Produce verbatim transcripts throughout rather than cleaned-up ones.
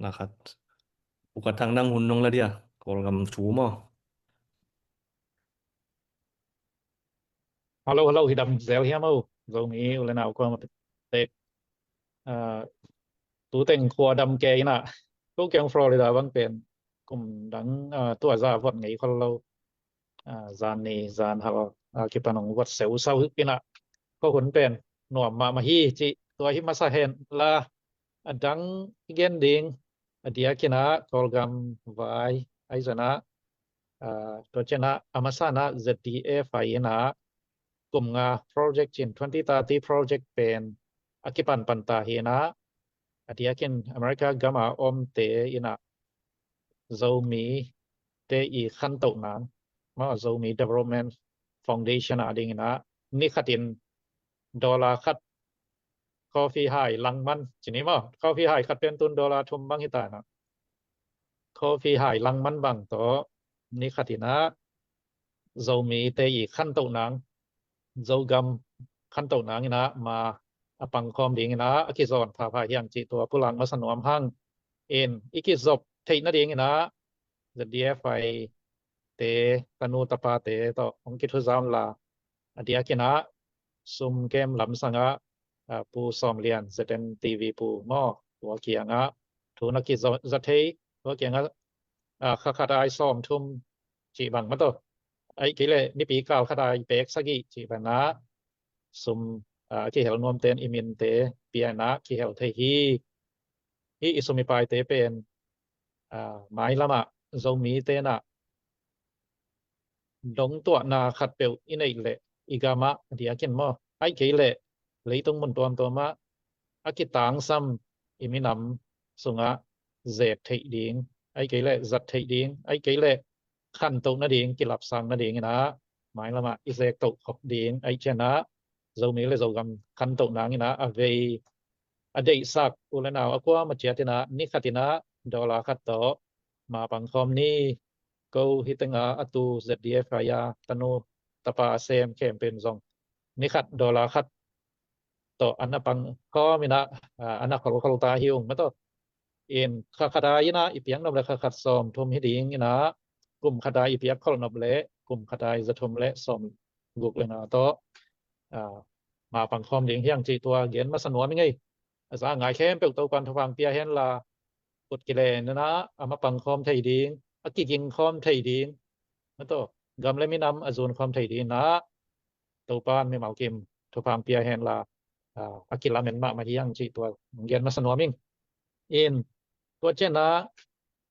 Lakhat. Uka Thang, nang hun nong la dia, Kawlgam thu maw? Hello, hello, hi dam zel hiam o, Zomi u le nau kuamah tek. Ah, tu teng khua dam kei ina, tu kiang Florida bang pen kum dang, ah, tua za vot ngei khol lo. Ah, zan ni zan hal, ah, kipan hong vot seusau ina, ko hun pen nuam mahmah hi ci, tua hi masa hen la, a dang i gen ding, a diakin ah Kawlgam vai, ahi zongin ah, ah, tua ciangin ah a masa in ah Z D F I in ah kum nga project cin, twenty thirty project pen a kipan pan ta hi in ah, a diakin America gam a omte in ah Zomite i khantoh nang maw, Zomi Development Foundation a dingin ah ni khatin dollar khat, coffee hai langman ci ni maw, coffee hai khat pen tun dollar thum bang hi ta in ah, coffee hai langman bang tawh ni khatin ah Zomite i khantoh nang, Zogam khantoh nang in ah ma a pangkhawm dingin ah a kizawn phapha hi hang cih tua pulak masa nuam hang. In i kizop theih nadingin ah Z D F I te, tanu tapate tawh hong kithuzawn la, a diakin ah sum kem lamsang ah, ah, Pu Sawm Lian, Z N T V Pu maw, tua kiangah thu na kiza thei, tua kiangah, ah, kha khat ai sawm thum cih bang maw, tua ahih kei leh nipi kal khat ai pek sagih cih bang ah sum, ah, kihel nuamte in i minte pia in ah kihel thei hi. Hih i sum i paite pen, ah, mailam ah Zomite in ah dongtuahna khatpeuh i neih leh, i gam ah a diakin maw, ahih kei leh leitung mun tuamtuam ah a kitangsam i minam sungah zek theih ding, ahih kei leh zat theih ding, ahih kei leh khantoh nading, kilapsang nadingin ah mailam ah i zek toh khop ding ahih ciangin ah Zomi le Zogam khantoh nangin ah a vei a deihsak u le nau a kuamah ciat in ah ni khatin ah dollar khat tawh ma pangkhawm ni. Ko hi teng ah a tu Z D F I a tanu tapa a sem khempeuh in zong ni khat dollar khat tawh an a pangkhawm in ah, ah, an a kholkhol ta hi ung maw, tua in kha khat ai in ah i piak nop leh kha khat sawm thum hi dingin ah, kum khat ai i piak khol nop leh kum khat ai za thum le sawm guk le nga tawh, ah, ma pangkhawm ding hi hang cih tua gen masa nuam ing ei. A za ngai khempeuh Topan thupha pia hen la, kut kilen in ah a ma pangkhawm thei ding, a kiging khawm thei ding maw, tua gam le minam a zun khawm thei dingin ah Topan mimal kim thupha pia hen la, ah, a kilamen mahmah hi hang cih tua gen masa nuam ing. In tua ciangin ah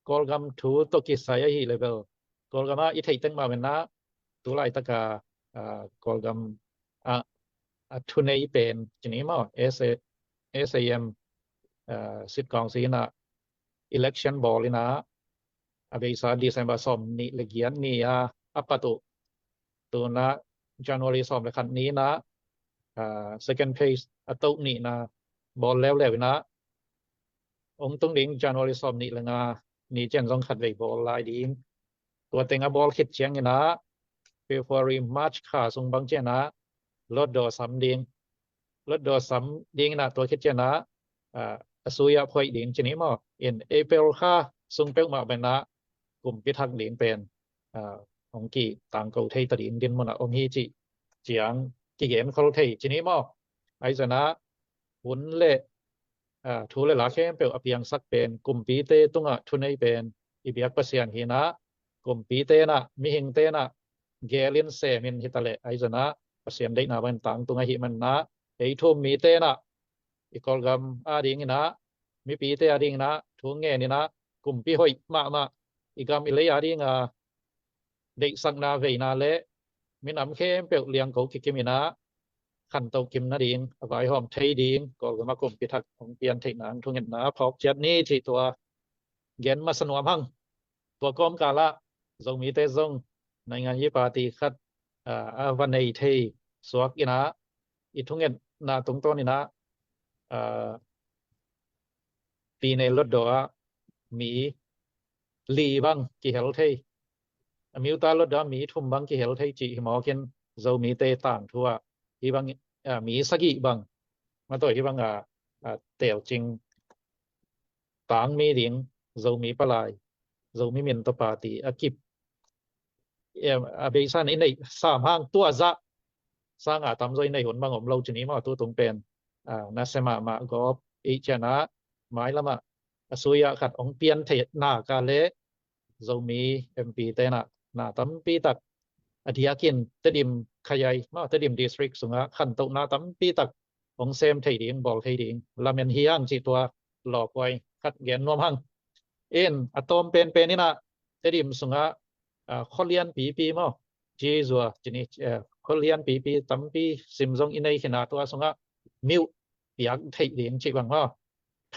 Kawlgam thu tawh kisai ahih leh bel, Kawlgam ah i theih teng mah bel in ah tu laitak a, ah, Kawlgam ah a thunei pen ci ni maw, S A, S A M, ah, Sitkawngsi in ah election bawl in ah a beisa December sawm nih le giat ni a, a pat uh tu in ah January sawm le khat ni in ah, ah, second phase a toh nihna bawl leuleu in ah, hong tung ding January sawm nih le nga ni ciang zong khatvei bawl lai ding. Tua teng a bawl khit ciangin ah February, March kha sung bang ciangin ah Hlutdaw sam ding. Hlutdaw sam dingin ah tua khit ciangin ah, ah, a sui ah phoih ding ci ni maw. In April kha sung peuhmah bel in ah kumpi thak ding pen, ah, hong kitangko thei ta ding dinmun ah om hi cih ciang kigen khol thei ci ni maw. Ahi zongin ah hun le, ah, thu le la khempeuh a piangsak pen kumpite tungah thunei pen i biak Pasian hi in ah, kumpite in ah, mihingte in ah gel in sem in hi ta leh, ahi zongin ah Pasian deihna bangin tangtung ahih manin ah ei thu-um mite in ah i Kawlgam a dingin ah, mipite a dingin ah thu ngen in ah, kumpi hoih mahmah, i gam i lei a ding a deihsakna veina le minam khempeuh liangko kikim in ah khantoh kim nading, a vaihawm thei ding Kawlgam ah kumpi thak hong pian theih nang thungetna phawk ciat ni cih tua gen masa nuam hang. Tua kawmkal ah Zomite zong naingan yi party khat, ah, a va nei thei suak in ah, i thungetna tungtawn in ah, ah, Pyine Hlutdaw ah mi li bang kihel thei, Amyotha Hlutdaw ah mi thum bang kihel thei cih hi mawk in, Zomite tangthu ah hih bang, ah, mi sagih bang maw, tua hih bang a, ah, telcing tangmi ding, Zomi palai, Zomi min tawh party a kip, em, a beisa in i neih sam hang tua zah sang a tamzaw i neih hun bang om lo ci ni maw, tu tung pen, a, nasia mahmah gawp i ciangin ah, mailam ah a sui ah khat hong piang thei nak a leh Zomi M P te in ah na tampi tak, a diakin Tedim khayayi maw, Tedim district sungah khantohna tampi tak hong sem thei ding, bawl thei ding lamen hi hang cih tua lawpuai khat gen nuam hang. In a tawm penpen in ah Tedim sungah, a, khualian pipi maw, ci zua ci ni, a, khualian pipi tampi sim zong i nei khin a, tua sungah miuh piak theih ding cih bang maw,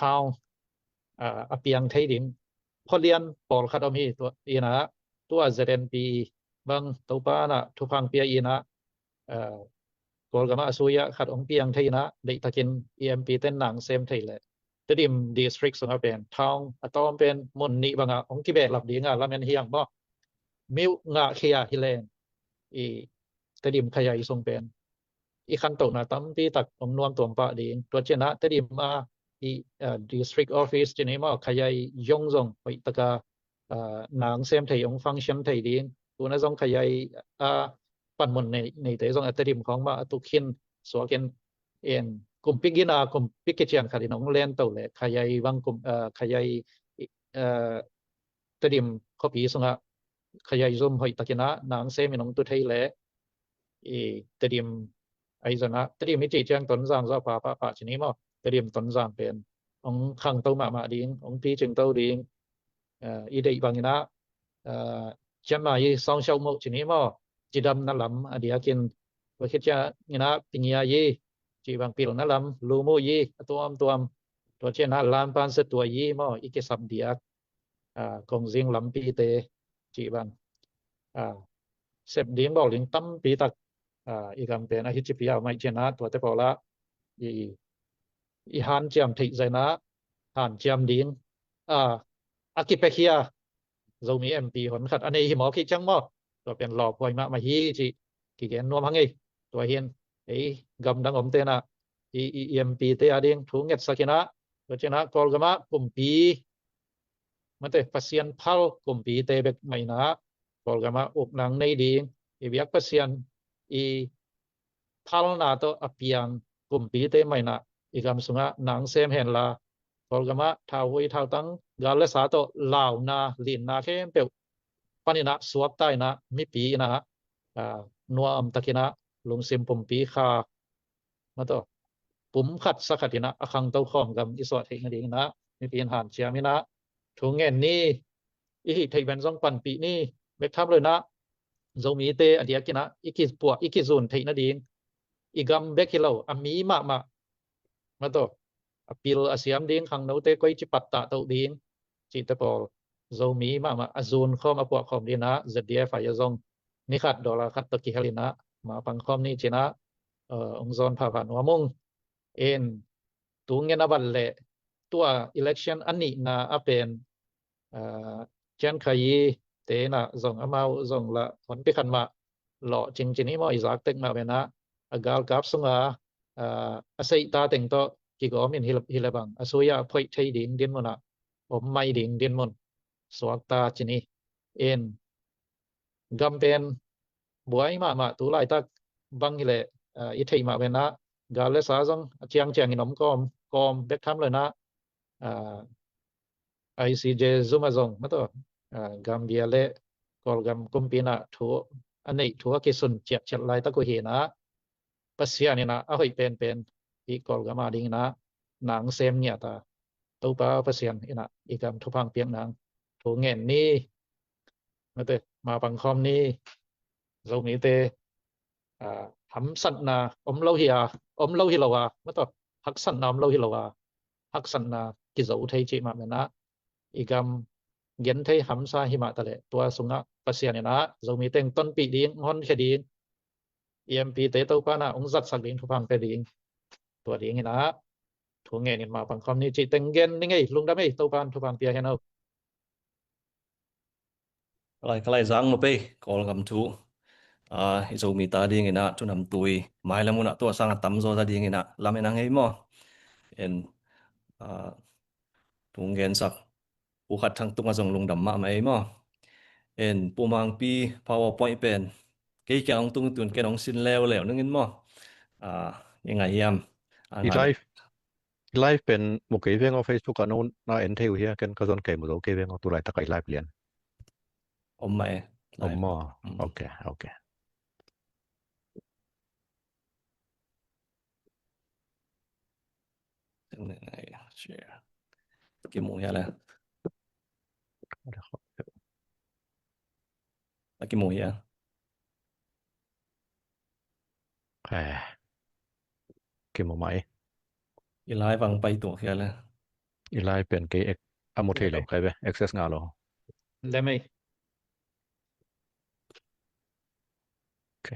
town, a, a piang thei ding khualian pawlkhat om hi. Tua in ah, tua Z N P bang Topa in ah thupha hong pia in ah, a, Kawlgam ah a sui ah khat hong piang thei in ah, deihtakin i M P te in na hong sem thei leh Tedim district sungah pen town a tawm pen mun nih bangah hong kibehlap ding a lamen hi hang maw. Miuh ngahkhia hi leng i Tedim khayayi sung pen i khantohna tampi tak hong nuam tuam pah ding. Tua ciangin ah Tedim ah i, a, district office ci ni maw, khayayi zong zong hoih takin, a, na hong sem thei, hong function thei ding. Tu in ah zong khayayi, a, panmun nei, neite zong a Tedim khawng mah a tuk khin suak in, in kumpi gina, kumpi kician khat in hong lento leh khayayi bang kum, a, khayayi, a, Tedim khuapi sungah khayayi zum hoih takin ah na hong sem in hong tu thei leh i Tedim, ahi zongin ah Tedim i cih ciang Tonzang zaw pha pha pha ci ni maw, Tedim Tonzang pen hong khangto mahmah ding, hong picingto ding, a, i deih bangin ah, a, ciangmai sawngsauh moh ci ni maw, cidamna lam a diakin, tua khit ciangin ah pingiayi cih bang pilna lam, lumuyi a tuamtuam, tua ciangin ah lampan setuayi maw, i kisap diak, a, kongzing lampite cih bang, a, sep ding bawl ding tampi tak, a, i gam pen a hi ci piau mai ciangin ah tuate pawl ah i, i hanciam theih zah in ah hanciam ding, a, a kipiakhia Zomi M P hon khat a nei hi mawk hi ciang maw, tua pen lawpuai mahmah hi cih kigen nuam hang ei. Tua hi in ei gamdang omte in ah i, i, i M P te a ding thu ngetsak in ah, tua ciangin ah Kawlgam ah kumpi, mate, Pasian phal kumpite bek mah in ah Kawlgam ah ukna nei ding, i biak Pasian i phalna tawh a piang kumpite mah in ah i gam sungah na hong sem hen la, Kawlgam ah thau hui thau tang, gal le sa tawh launa linna khempeuh panin ah suakta in ah mipi in ah, a, nuamtakin ah lungsim pumpi kha, mate, pum khat sa khat in ah a khangto khawm gam i suah theih nadingin ah mipi in hanciam in ah thu ngen ni. I hih theih pen zong panpih ni. Bek tham lo in ah Zomite a diakin ah i kipuah, i kizun theih nading, i gam bek hi lo, a mi mahmah, mate, a pil a siam ding, khangnote koici pattah toh ding cihte pawl Zomi mahmah a zun khawm, a puah khawm dingin ah Z D F I a zong ni khat dollar khat tawh kihel in ah mapang khawm ni ci-in ah, a, hong zawn phapha nuam ung. In tu ngen a bat leh tua election a nihna a pen, a, Cian Khai Yi te in ah zong, amau zong lah honpi khat mah lawhcing ci ni maw, i zak tek mah pen ah a galkap sunga, a, a seihta teng tawh kigawm in hi le, hi le bang a sui ah phoih thei ding dinmun ah om mai ding dinmun suakta ci ni. In gam pen buai mahmah, tu laitak bang hi leh, a, i theih mah pen ah gal le sa zong a ciangciang in om kawm, kawm bek tham lo in ah, a, I C J zum a zong, mate, a, Gambia le Kawlgam kumpi in ah thu a neih, thu a kisun ciatciat laitak uh hi in ah, Pasian in ah a hoih penpen i Kawlgam a dingin ah na hong sem ngiat a, Topa Pasian in ah i gam thupha hong piak nang thu ngen ni. Mate, mapang khawm ni. Zomite, a, hamsatna om lo hi a, om lo hi lo a, mate, haksatna om lo hi lo a, haksatna kizo thei cih mah pen ah i gam genthei hamsa hi mah taleh, tua sungah Pasian in ah Zomi teng tonpih ding, hong honkhia ding, i M P te Topa in ah hong zatsak ding, thupha hong pia ding. Tua dingin ah thu ngen in mapang khawm ni cih teng gen ning ei. Lungdam ei, Topa in thupha hong pia hen aw. Ka lai, ka lai zang maw pei, Kawlgam thu. A, i Zomite a dingin ah thu namtui mailam hun ah tua sang a tamzaw a dingin ah lamen a ngei maw. En, a, Tung gensak Pu Khat Thang tungah zong lungdam mahmah ei maw. En, Pu Mangpi PowerPoint pen kei kiang hong tung tun ken hong sin leuleu nungin maw. Ah, i ngai hiam? Ah, i ngai live, i live pen mu kei veng aw, Facebook ah no na en thei uh hia? Ken ka zon kei mu zo kei veng aw, tu laitak ah i live lian. Om mah e. Om maw? Mm. Ok, ok. Share. Kimu hia le? A kimu hia? Eh, kimu mai. I live ang pai tuak hia le? I live pen kei ek-, a mu thei lo, kai ve, access ngah lo. Lemei. Ok.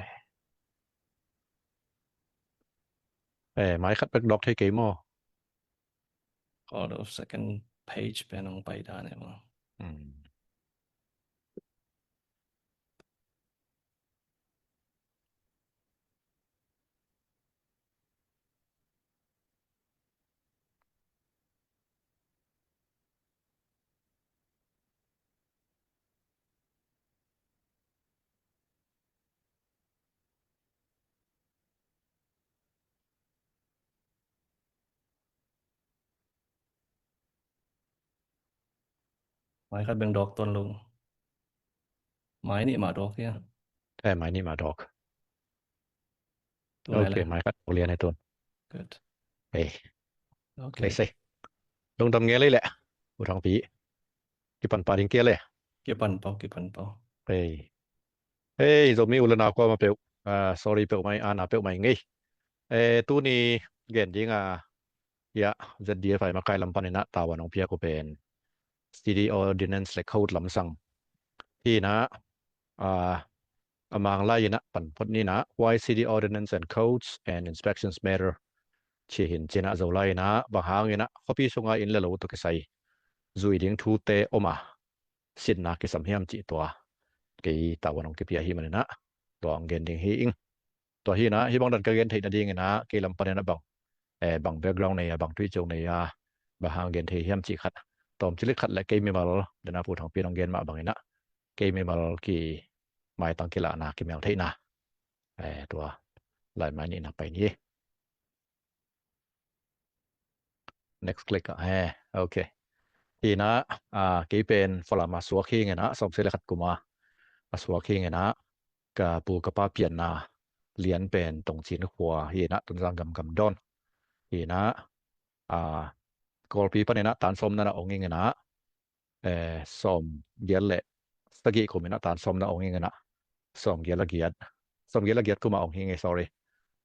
Eh, mai khat bek dawk thei kei maw? Hold on, second page pen hong pai dan e maw. Hmm. Mai khat beng dawk tuan lo. Mai nih mah dawk hia? Eh, mai nih mah dawk. Ok, mai khat dawk lian e tun. Good. Ei. Ok. Lei sei. Lungdam ngei lei leh. U Thangpi. Kipan pah ding kia le. Kipan pau, kipan pau. Ei. Ei, Zomi u le nau kuamah peuh. Ah, sorry peuh mai, ana peuh mai ngei. Eh, tuni gen ding a, ya, Z D F I makai lam panin ah tavuan hong piak uh pen City Ordinance le Code lamsang. Hi in ah, ah, a Mang lai in ah pan phot ni in ah, why City Ordinance and Codes and Inspections matter, ci hi in, ci in ah Zolai in ah bang hangin ah khuapi sunga inn le lo tawh kisai zui ding thute om a, sinna kisam hiam cih tua kei tavuan hong kipia hi manin ah tua hong gen ding hi ing. Tua hi in ah hih bang dan ka gen theih nadingin ah kei lam panin ah bang, eh, bang background nei a, bang tuicio nei a, bang hang gen thei hiam cih khat, tawmcik khat le kei mimal, dan a Pu Thangpi in hong gen mah bangin ah kei mimal ki maitang kilahna, kimel theihna, eh, tua lai mai nihna pai ni. Next click ah, eh, ok. Hi in ah, ah, kei pen Falam a suak hi ing in ah, sawmsagih le khat kum a suak hi ing in ah, ka pu ka pa pianna lian pen Tongcin khua hi in ah, Tonzang gam, gam dawn. Hi in ah, ah, Kawlpi panin ah tan sawm na na ong ing in ah, eh, sawmgiat le sagih kum in ah tan sawm na ong ing in ah, sawmgiat le giat, sawmgiat le giat kum a ong hi ing e, sorry.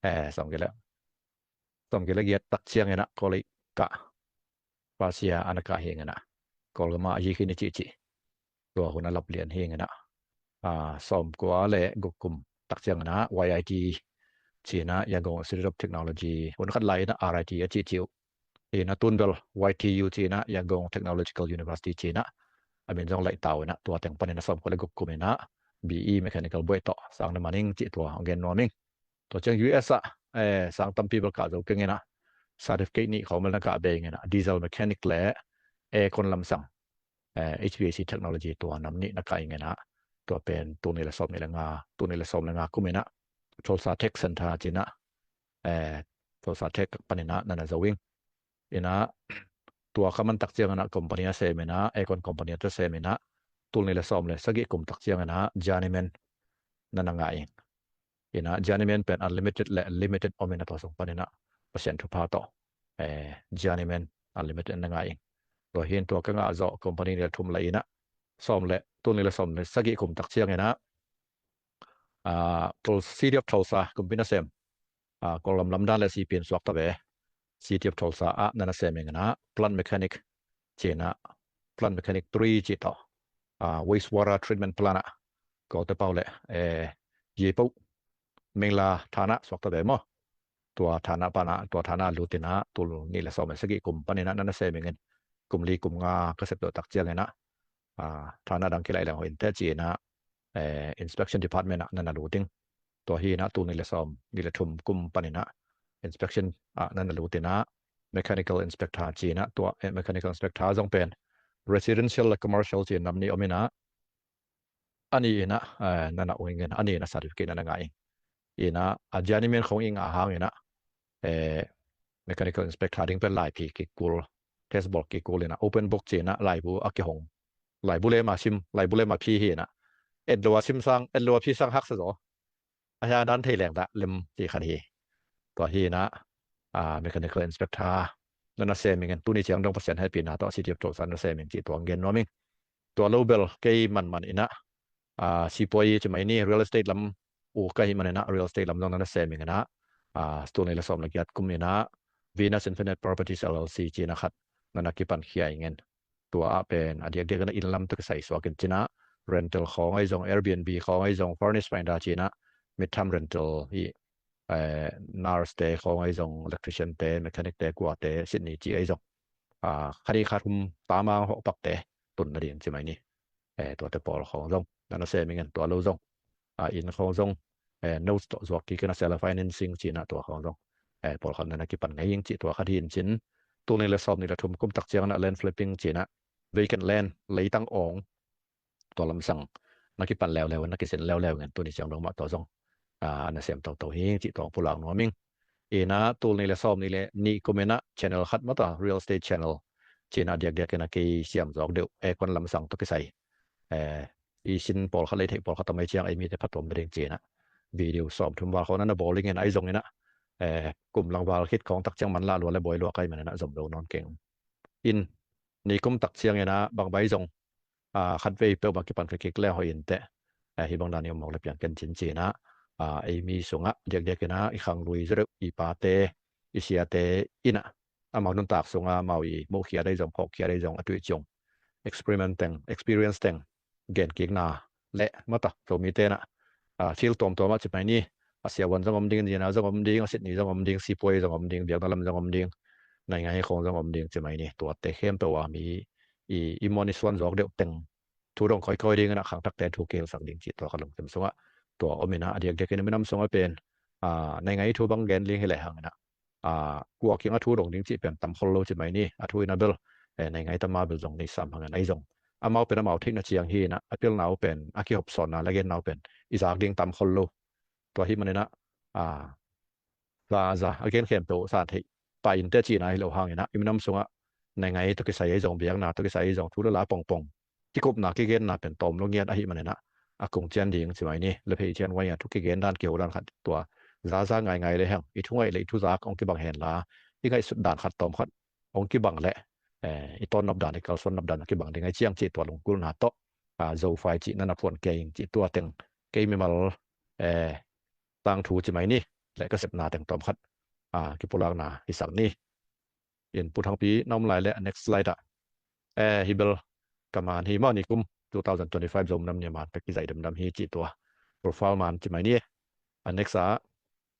Eh, sawmgiat le, sawmgiat le giat tak ciangin ah Kawlei kah, Pasia a na kah hi ing in ah, Kawlgam ah a yi khin i cihcih tua hun a lap lian hi ing in ah, ah, sawmkua le guk kum tak ciangin ah Y I T ci in ah, Yangon Institute of Technology, hun khat lai in ah R I T a cihcih uh. Hi in ah tun bel Y T U ci in ah, Yangon Technological University ci in ah a min zong laih ta uh in ah, tua teng panin ah sawmkua le guk kum in ah B E Mechanical buai tawh sang na man ing cih tua hong gen nuam ing. Tua ciang U S ah, eh, sang tampi bel kah zo keng in ah, certificate nih khawng bel na kah bei ing in ah, diesel mechanic le aircon lamsang, eh, H V A C technology tua nam nih na kah ing in ah, tua pen tul nih le sawm nih le nga, tul nih le sawm le nga kum in ah Tulsa Tech Center ci in ah, eh, Tulsa Tech panin ah na na zo ing. In ah tua ka man tak ciangin ah company a sem in ah, aircon company a sem in ah, tul nih le sawm le sagih kum tak ciangin ah journeyman na na ngah ing. In ah journeyman pen unlimited le limited om in ah, tua sung panin ah Pasian thupha tawh, eh, journeyman unlimited na ngah ing. Tua hi in tua ka ngah zawh company nih le thum lai in ah, sawm le, tul nih le sawm le sagih kum tak ciangin ah, ah, Tul-, City of Tulsa kumpi nasem, ah, Kawlgam lamdang le C P in suak ta ve, City of Tulsa ah na na sem ing in ah, plant mechanic ci in ah, plant mechanic three ci tawh, ah, waste water treatment plant ah, Kawlte pau le, eh, Yepo Mengla thana suak ta ve maw. Tua thana pan ah, tua thana lut in ah, tul nih le sawm le sagih kum panin ah na na sem ing in, kum li kum nga ka sep dawh tak ciangin ah, ah, thana dang kilaih leng hoih inteh ci in ah, eh, inspection department ah na na lut ing. Tua hi in ah tul nih le sawm, nih le thum kum panin ah inspection ah na na lut in ah, mechanical inspector ci-in ah, tua eh, mechanical inspector zong pen residential le commercial ci-in nam nih om in ah, a nih in ah eh, na na ung ing, a nih in ah certificate na na ngah ing. In ah a journeyman khong i ngah hang in ah eh, mechanical inspector ding pen laiphi kikul, test bawl kikul in ah open book ci-in ah laibu a kihong, laibu le mah sim, laibu le mah phi hi in ah, et lo a sim sang, et lo a phi sang haksa zaw. A hia dan thei leng dah lem ci khat hi. Tua hi in ah ah, mechanical inspector na na sem ing in, tuni ciang dong Pasian hehpihna tawh City of Tulsa na sem ing cih tua gen nuam ing. Tua lo bel kei manman in ah ah, sipuai ci mai ni, real estate lam u ka hih man in ah real estate lam zong na na sem ing in ah, ah, tul nih le sawm le giat kum in ah Venus Infinite Properties L L C ci-in ah khat na na kipan khia ing in. Tua ah pen a diakdiak in ah inn lam tawh kisai suak in ci-in ah, rental khawng ahi zong, Airbnb khawng ahi zong, furnished finder ci-in ah, midterm rental hi, eh, nurse te khawng ahi zong, electrician te, mechanic te, kua te, Sydney ci ahi zong, ah, khat nih khat thum tamang hawh pak te tun nading ci mai ni. Eh, tuate pawl khawng zong na na sem ing in, tua lo zong ah, inn khawng zong eh, notes tawh zuak kik in ah seller financing ci-in ah tua khawng zong eh, pawlkhat na na kipan ngei ing cih tua khat hi in cin. Tul nih le sawm nih le thum kum tak ciangin ah land flipping ci-in ah vacant land, leitang awng, tua lamsang na kipan leuleu in, na kisin leuleu in, tuni ciang dong mah tua zong ah, a na sem toto hi ing cih tua pulak nuam ing. In ah tul nih le sawm nih le nih kum in ah channel khat mah ta, real estate channel ci-in ah diakdiak in ah kei siam zawk deuh, aircon lamsang tawh kisai eh, i sin pawlkhat le i theih pawlkhat a mai ciang ei mite phattuam nading ci-in ah video sawm thum val khawng na na bawl ing in, ahi zong in ah eh, kum lang val khit khawng tak ciang man lah lua le bawi lua ka hih man in ah zom lo nawn keng. In nih kum tak ciangin ah bangbai zong ah, khatvei peuhmah kipan kha kik le hoih in teh, eh, hih bang dan i om mawk le piang ken cin ci-in ah ah, ei mi sungah diakdiak in ah i khanglui zaw deuh, i pate, i siate in ah amau nuntak sungah amau i muhkhiat ahi zong, phawkkhiat ahi zong, a tuih ciang experiment teng, experience teng gen kikna le mah ta, Zomite in ah ah, field tuamtuam ah ci mai ni, a siavuan zong om ding, engineer zong om ding, a Sydney zong om ding, sipuai zong om ding, biakna lam zong om ding, naingai khawng zong om ding ci mai ni. Tuate khempeuh ah mi i, i muan i suan zawk deuh teng thu dong kawikawi ding in ah khangthakte thu kihelsak ding cih tua ka lungsim sungah tua om in ah, a diakdiak in ah minam sungah pen ah, naingai thu bang gen ding hi lehang in ah ah, kua kiangah thu dong ding cih pen tam khol lo ci mai ni. A thu in ah bel eh, naingai tama bel zong nei sam hang in, ahi zong amau pen amau theihna ciang hi in ah, a pilna uh pen, a kihopsawnna le genna uh pen i zak ding tam khol lo. Tua hih man in ah ah, za za a gen khempeuh san theih pah in teh cihna hi lo hang in ah, i minam sungah naingai tawh kisai ahi zong, biakna tawh kisai ahi zong, thu le la pongpong kikupna kigenna pen tawm lo ngiat ahih man in ah, a kung cian ding ci mai ni. Le phei cian wai a thu kigen dan, kiho dan khat tua za za ngaingai le hang, i thu ngaih le i thu zak hong kibang hen la, i ngaihsut dan khat tawm khat hong kibang le eh, i tawnnop dan, i kalsuannop dan a kibang ding ahi ciang cih tua lungkulna tawh ah, Zofai cih na na phuan kei ing cih tua teng kei mimal eh, tangthu ci mai ni, le ka sepna teng tawm khat ah, kipulakna hisak ni. In Pu Thangpi na om lai le, next slide ah eh, hih bel ka man hi maw, nikum two thousand twenty-five Zo minam ni a man pek kizaih damdam hi cih tua profile man ci mai ni. A next ah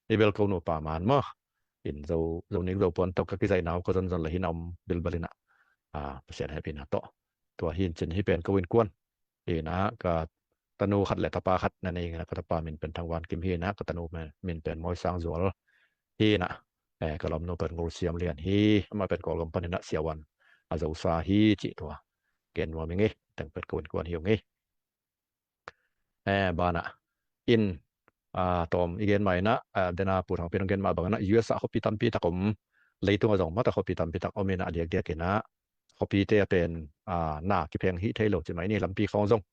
hih bel ko nupa man maw. In Zo, Zo nik Zo puan tawh ka kizaihna uh ka zonzon le hi na om bilbel in ah ah, Pasian hehpihna tawh tua hi in cin. Hih pen ko innkuan hi in ah, ka tanu khat le tapa khat na nei ing in ah, ka tapa min pen Thang Van Kim hi in ah, ka tanu min pen Mawi Sang Zual hi in ah, eh, ka lawmnu pen Ngul Siam Lian hi, amah pen Kawlgam pan in ah siavuan a zosa hi cih tua gen nuam ing ei. Teng pen ko innkuan hi ung ei. Eh, banah in ah, tawm i gen mah in ah, ah, dena Pu Thangpi in hong gen mah bang in ah U S ah khuapi tampi tak om, leitung ah zong mah ta khuapi tampi tak om in ah, a diakdiak in ah khuapite a pen ah, na kipheng hih thei lo ci mai ni. Lampi khawng zong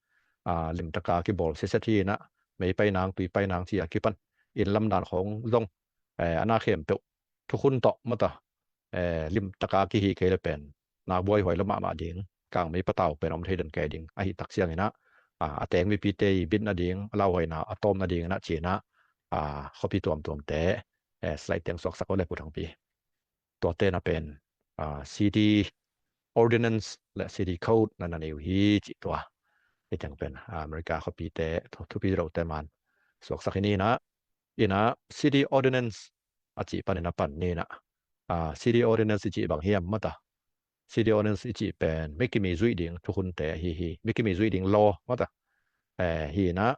ah, limtaka kibawl siasia hi in ah, mei pai nang, tui pai nang ci a kipan, inn lam dan khawng zong eh, a na khempeuh thukhun tawh mah ta eh, limtaka kihih kei le pen na buaihuai lo mahmah ding, kangmei patau pen om thei den kei ding ahih tak ciang in ah ah, a teng mipite i bit nading, a lauhuaina a tawm nading in ah ci in ah ah, khuapi tuamtuamte eh, slide teng suaksak aw le Pu Thangpi. Tuate na pen ah, city ordinance le city code na na nei uh hi cih tua. Hih teng pen ah, America khuapite thu, thupi lote man suaksak hi ni in ah, in ah city ordinance a cih pan in ah pan ni in ah, ah, city ordinance i cih bang hiam mah ta. City ordinance i cih pen mi kimi zuih ding thukhunte ahi hi, mi kimi zuih ding law mah ta. Eh, hi in ah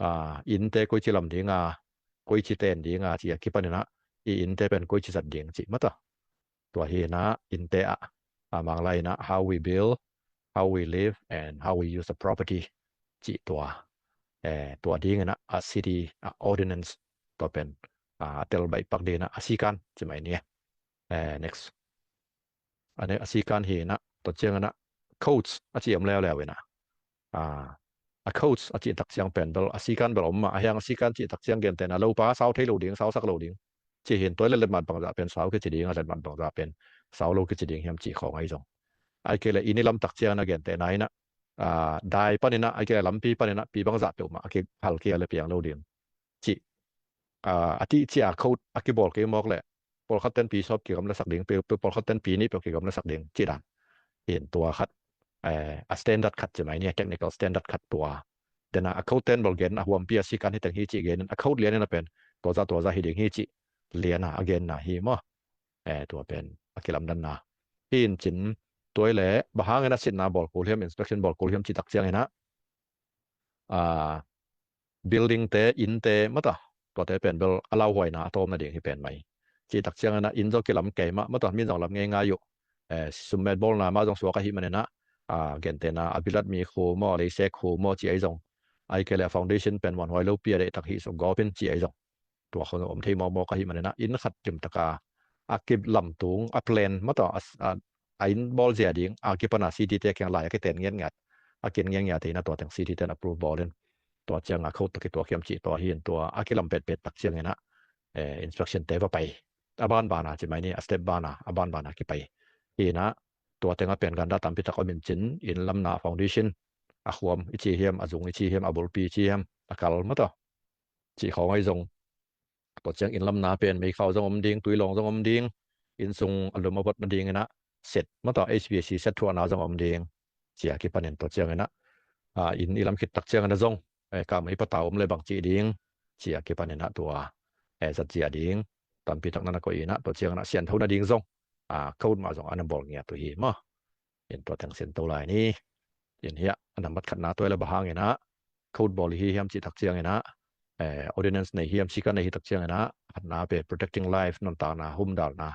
ah, innte koici lam ding a, koici ten ding a ci a kipan in ah, i innte pen koici zat ding cih mah ta. Tua hi inah innte ah, a, Manglai inah how we build, how we live and how we use the property cih tua, eh, tua ding inah a city a ordinance tua pen, a, a tel baih pak ding inah a sikan ci mai ni. Eh, next. A ne a sikan hi inah tua ciang inah codes a ci om leuleu inah, a, a codes a cih tak ciang pen bel a sikan bel om mah a, hiang a sikan cih tak ciang gentehna lopa sau thei lo ding, sau sak lo ding ci hi in, tua le letmat bangzah pen sau kici ding a, letmat bangzah pen sau lo kici ding hiam cih khawng ahi zong, ahih kei leh inn i lam tak ciang inah gentehna inah, a, dai pan inah ahih kei leh lampi pan inah pi bangzah peuhmah a kiphal kei a le piang lo ding cih, a, a tih cia code a kibawl kei mawk leh pawlkhat ten pi sawm kigamlasak ding, pe, pe, pawlkhat ten pi nih peuh kigamlasak ding cih dan. In tua khat, eh, a standard khat ci mai ni, a technical standard khat tua. Tena a code ten bel gen a huampi a sikan hi teng hi cih gen in a code lian in a pen tua zah tua zah hi ding hi cih lian a a genna hi maw. Eh, tua pen a kilamdanna hi in cin, tua i le bang hangin a sitna bawl kul hiam, inspection bawl kul hiam cih tak ciang inah, a, building te, innte mata, tuate pen bel a lauhuaina a tawm nading hi pen mai. Cih tak ciang inah inn zong kilam kei mah mata, min zong lam ngeingai uh. Eh, summet bawlna mah zong suak ahih man inah, a, gentehna a bilat mi khu maw, a leisek khu maw cih ahi zong, ahih kei leh a foundation pen muanhuai lopi a deihtak hih suk gawp in cih ahi zong, tua khawng om thei mawkmawk ahih man inah inn khat limtaka a kilamtung a plan mata, a, a, a inn bawl zia ding a kipan a city te kiang lai a kiten ngiatngiat, a kin ngiatngiat te inah tua teng city ten approve bawl in tua ciang a code tawh kituak hiam cih tua hi in, tua a kilam petpet tak ciang inah, eh, inspection te va pai. A banban a ci mai ni, a step ban a, a banban a kipai hi inah, tua teng a pen ganda tampi tak om in cin, inn lamna foundation, a huam i ci hiam, a zung i ci hiam, a bulpi i ci hiam, a kal mata cih khawng ahi zong, tua ciang inn lamna pen meikhau zong om ding, tuilawng zong om ding, inn sung a lum a vot nading inah set mata, H V A C set thuahna zong om ding. Cia kipan in tua ciang inah, a, inn i lam khit tak ciang inah zong, eh, kangmei patau om le bang cih ding cia kipan inah tua, eh, zat zia ding tampi tak na na koih inah tua ciang inah siantho nading zong, a, code mah zong a na bawl ngiat uh hi maw. In tua teng sin to lai ni. In hiah a nambat khatna tua i le bang hang inah code bawl hi hiam cih tak ciang inah, eh, ordinance nei hiam, sikan nei hi tak ciang inah, khatna pen protecting life, nuntakna, humdalna,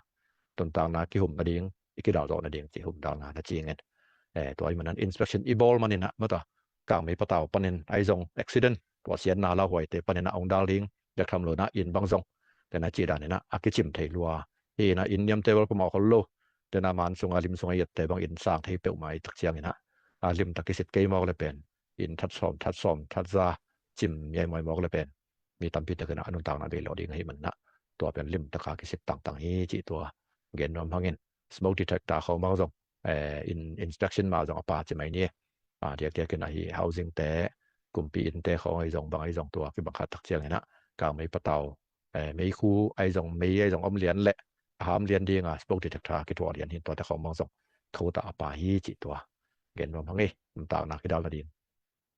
nuntakna kihum nading, i kidal zawh nading cih humdalna na ci ngin. Eh, tua ahih man inah inspection i bawl man inah mata, kangmei patau panin ahi zong accident, tua siatna lauhuaite pan inah ong dal ding, bek tham lo inah inn bang zong tena cih dan inah a kicim thei lua hi inah, inn niamte bel phamawh khol lo, tena man sunga lim sunga i et te bang inn sang thei peuhmah i tak ciang inah, a limtak kisit kei mawk le pen inn that sawm, that sawm, that za cim miaimuai mawk le pen mi tampi tak inah a nuntakna bei lawh ding ahih man inah, tua pen limtaka kisit tangtang hi cih tua gen nuam hang in. Smoke detector khawng bang zong, eh, in, inspection mah zong a pha ci mai ni. A, diakdiak inah hi housing te, kumpi innte khawng ahi zong, bang ahi zong tua kibang khat tak ciang inah kangmei patau, eh, meikhu ahi zong, mei ahi zong om lian le a ham lian ding a smoke detector kithuah lian hi in, tuate khawng bang zong code ah a pha hi cih tua gen nuam hang ei, nuntakna kidal nading.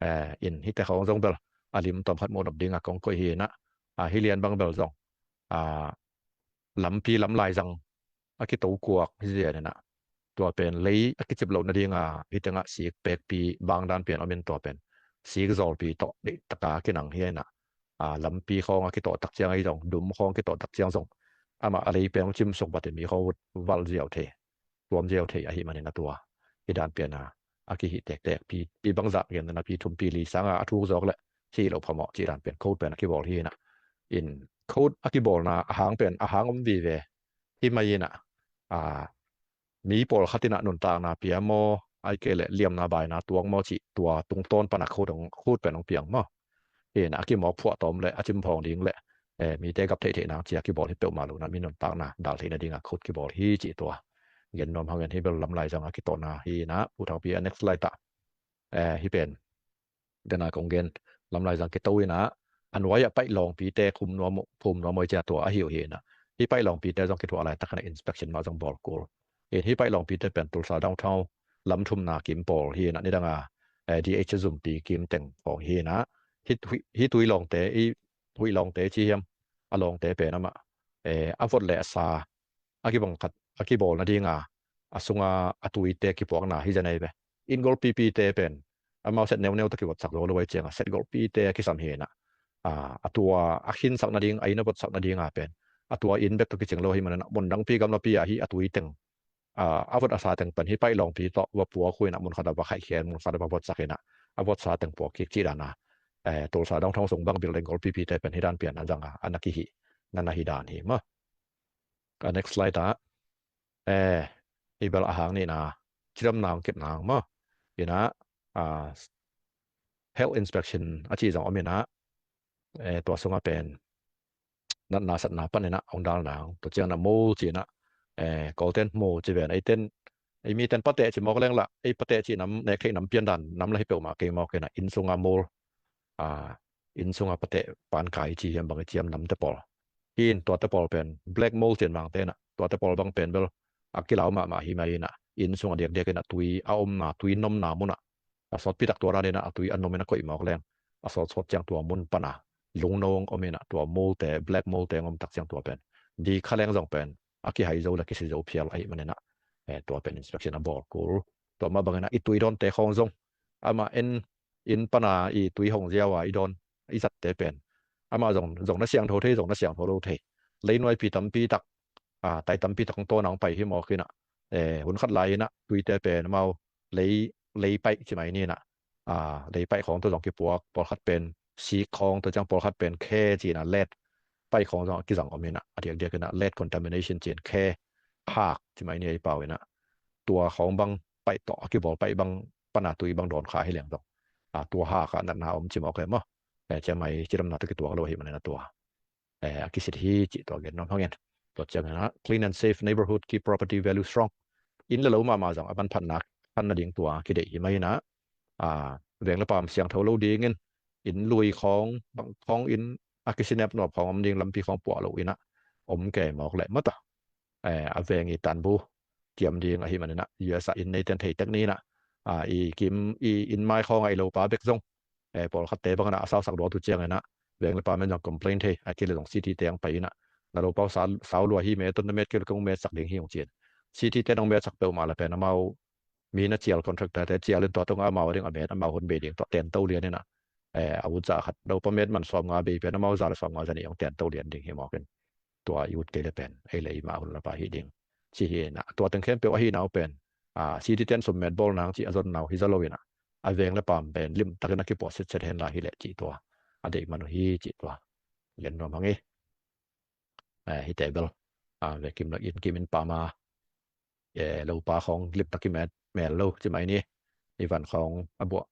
Eh, in hihte khawng zong bel a lim tawm khat muh nop ding a kong koih hi inah, a, hih lian bang bel zong, a, lampi lam laizang a kito kuak hi zia inah, tua pen lei a kicip loh nading a hih teng ah sik pekpi bangdan pian om in, tua pen sik zawlpi tawh deihtaka kinang hi inah, a, lampi khawng a kitawh tak ciang ahi zong, dum khawng kitawh tak ciang zong, amah a lei pen hong cim suk bat in mi khawng ut val ziau thei, tuam ziau thei ahih man inah tua hih dan pian a, a kihih tektek pi, pi bangzah gen inah pi thum pi li sanga a thuk zawk le hih loh phamawh cih dan pen code pen a kibawl hi inah. In code a kibawlna a hang pen a hang om vive hi mai inah, a, mi pawlkhat inah nuntakna pia maw, ahih kei leh liamna baina tuak maw cih tua tungtawn pan a code hong, code pen hong piang maw. Hi inah a kimawk phuah tawm le a cim phawng ding le, eh, mite gap theihtheih nang cia kibawl hi peuhmah lo inah, mi nuntakna dal theih nading a code kibawl hi cih tua gen nuam hang in. Hih bel lam laizang a kitawhna hi inah, Pu Thangpi a next slide ah, eh, hih pen dena kong gen, lam laizang kito inah a nuai ah paih lawngpite khum nuam uh, phum nuam uh i cia tua ahi uh hi inah, hih paih lawngpite zong kithuah laitak inah inspection mah zong bawl kul. In hih paih lawngpite pen Tulsa downtown lam thumna kim pawl hi inah, nidang a, eh, D H a zumpi kim teng khawng hi inah, hih, hih, hih tui lawngte, hih huih lawngte ci hiam, a lawngte pen amah, eh, a vot le a sa a kibang khat a kibawl nading a, a sunga a tuite kipuakna hi zen ahi ve. Inn golpipite pen amau set neuneu tawh kivotsak zo lo ahi ciang a, set golpite a kisam hi inah, a, a tua a khinsak nading, a inn a votsak nading a pen a tua inn bek tawh kicing lo ahih manin ah mun dangpi gamlapi ah hih a tui teng, a, a vot a sa teng pen hih paih lawngpi tawh va puak uh in ah mun khat ah va khaihkhia in mun khat ah va votsak in ah a vot sa teng puak kik cih dan a, eh, Tulsa downtown sung bang building golpipi te pen hih dan pian a zang a, a na kihih na na hi dan hi maw. A next slide ah, eh, i bel a hang nihna, cidamna hong kepna hang maw. In ah, ah, health inspection a cih zong om in ah, eh, tua sungah pen natna satna pan in ah hong dalna hang, tua ciang in ah mole ci in ah, eh, Kawlten mole ci ven, eiten, ei miten pateh ci mawk leng lah, ei pateh cih nam, nek theih nam pian dan nam lah hi peuhmah kei mawk in ah inn sungah mole, ah, inn sungah pateh pan kai ci hiam bang i ciam namte pawl. Hi in tuate pawl pen black mole ci in Mangte in ah, tuate pawl bang pen bel a kilau mahmah hi mai in ah inn sung a diakdiak in ah tui a omna, tui nomna mun ah a sawtpi tak tua dan in ah a tui a nom in a koih mawk leng a sawtsawt ciang tua mun pan a lungno hong om in ah tua mole te, black mole te hong om tak ciang tua pen dik kha leng zong pen a kihai zo le kisi zo phial ahih manin ah, eh, tua pen inspection a bawl kul. Tua mah bangin ah i tui dawnte khawng zong amah en inn pan a i tui hong ziau a i dawn i zatte pen amah zong, zong na siangtho thei, zong na siangtho lo thei. Leinuaipi tampi tak, a, tai tampi tak hong tawn a hong pai hi mawk in ah, eh, hun khat lai in ah tuite pen amau lei, lei paih ci mai ni in ah, a, lei paih khawng tawh zong kipuak, pawlkhat pen sik khawng, tua ciang pawlkhat pen khe ci in ah lead paih khawng zong a kizang om in ah, a diakdiak in ah lead contamination ci in khe hak ci mai ni ei pau in ah, tua khawng bang paih tawh a kibawl paih bang pan a tui bang dawn kha hi leng zong, a, tua hak ah natna om ci mawk e maw. Eh, ciamai cidamna tawh kituak lo ahih manin ah tua, eh, a kisit hi cih tua gen nuam hang in. Tua ciangin ah clean and safe neighborhood keep property value strong. Inn le lo mahmah zong a manphatna khan nading tua kideih hi mai in ah, a, veng le paam siangtho lo dingin inn lui khawng, bang khawng inn a kisinep nuam khawng om ding lampi khawng puah lo in ah om kei mawk leh maw ta. Eh, a veng i tanbu kiam ding ahih manin ah U S ah inn neiten thei tek ni in ah, a, i kim, i inn mai khawng a i lopa bek zong, eh, pawlkhatte bang in ah a sausak luat uh ciangin ah veng le paam in zong complain thei, a kile zong city te hong pai in ah na lopa uh sau, sau lua hi, met un, na met kei leh kong metsak ding hi hong ci in. City te hong metsak peuhmah leh pen amau mi na cial, contractor te cial in tua tungah amau a ding a met amau hun bei ding tawh tento lian in ah, eh, a utsa khat lopa met man sawmnga bei pen amau za le sawmnga za nih hong tento lian ding hi mawk in. Tua i ut kei leh pen ei le eimah hun lapa hi ding ci hi in ah, tua teng khempeuh ahihna uh pen, a, city ten sum met bawl nang cih a zonna uh hi zaw lo in ah, a veng le paam pen limtakin a kipuah setset hen lai hi leh cih tua a deih man uh hi cih tua gen nuam hang hi. Eh, hihte bel, a, ve kim lak in kim in pama, eh, lopa khawng limtak i met mel lo ci mai ni. I van khawng a buah,